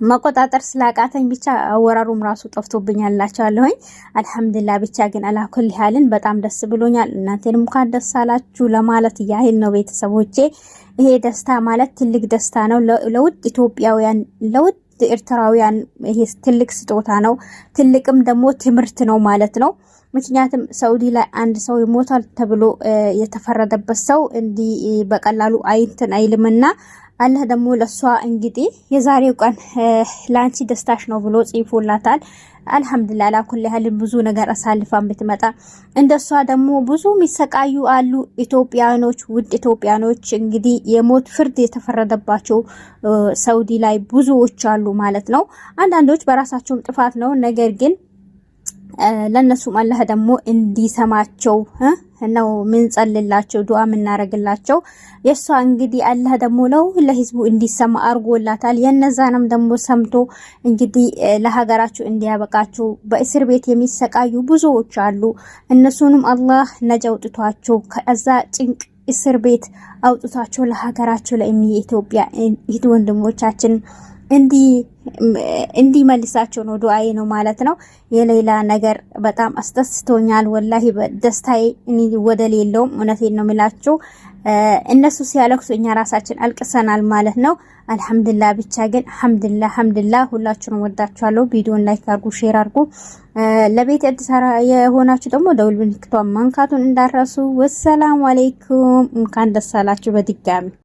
መቆጣጠር ስላቃተኝ ብቻ አወራሩም ራሱ ጠፍቶብኛል እላቸዋለሁኝ። አልሐምዱሊላህ ብቻ ግን على كل حال በጣም ደስ ብሎኛል። እናንተንም እንኳን ደስ አላችሁ ለማለት ያህል ነው ቤተሰቦቼ። ይሄ ደስታ ማለት ትልቅ ደስታ ነው ለውድ ኢትዮጵያውያን፣ ለውድ ኤርትራውያን ይሄ ትልቅ ስጦታ ነው። ትልቅም ደግሞ ትምህርት ነው ማለት ነው። ምክንያቱም ሳውዲ ላይ አንድ ሰው ይሞታል ተብሎ የተፈረደበት ሰው እንዲህ በቀላሉ አይንትን አይልምና አላህ ደግሞ ለሷ እንግዲህ የዛሬው ቀን ለአንቺ ደስታሽ ነው ብሎ ጽፎላታል። አልሐምዱሊላህ على كل حال ብዙ ነገር አሳልፋን ብትመጣ እንደሷ ደግሞ ብዙ የሚሰቃዩ አሉ ኢትዮጵያኖች፣ ውድ ኢትዮጵያኖች እንግዲህ የሞት ፍርድ የተፈረደባቸው ሳውዲ ላይ ብዙዎች አሉ ማለት ነው። አንዳንዶች በራሳቸውም ጥፋት ነው። ነገር ግን ለእነሱም አላህ ደግሞ እንዲሰማቸው ነው ምንጸልላቸው፣ ዱዓ የምናረግላቸው። የእሷ እንግዲህ አላህ ደግሞ ለው ለህዝቡ እንዲሰማ አርጎላታል። የነዛንም ደግሞ ሰምቶ እንግዲህ ለሀገራችሁ እንዲያበቃቸው። በእስር ቤት የሚሰቃዩ ብዙዎች አሉ። እነሱንም አላህ ነጃ አውጥቷቸው ከዛ ጭንቅ እስር ቤት አውጥቷቸው ለሀገራቸው ለእኒ ኢትዮጵያ እህት ወንድሞቻችን እንዲመልሳቸው ነው ዱአዬ ነው ማለት ነው። የሌላ ነገር በጣም አስደስቶኛል። ወላሂ ደስታዬ ወደ ሌለውም እውነቴን ነው የምላችሁ። እነሱ ሲያለቅሱ እኛ ራሳችን አልቅሰናል ማለት ነው። አልሐምዱሊላህ ብቻ ግን ሐምዱሊላህ ሐምዱሊላህ። ሁላችሁንም ወዳችኋለሁ። ቪዲዮን like አርጉ፣ share አርጉ። ለቤት አዲስ የሆናችሁ ደግሞ ደውል ምልክቷን መንካቱን እንዳትረሱ። ወሰላሙ አለይኩም። እንኳን ደስ አላችሁ በድጋሚ።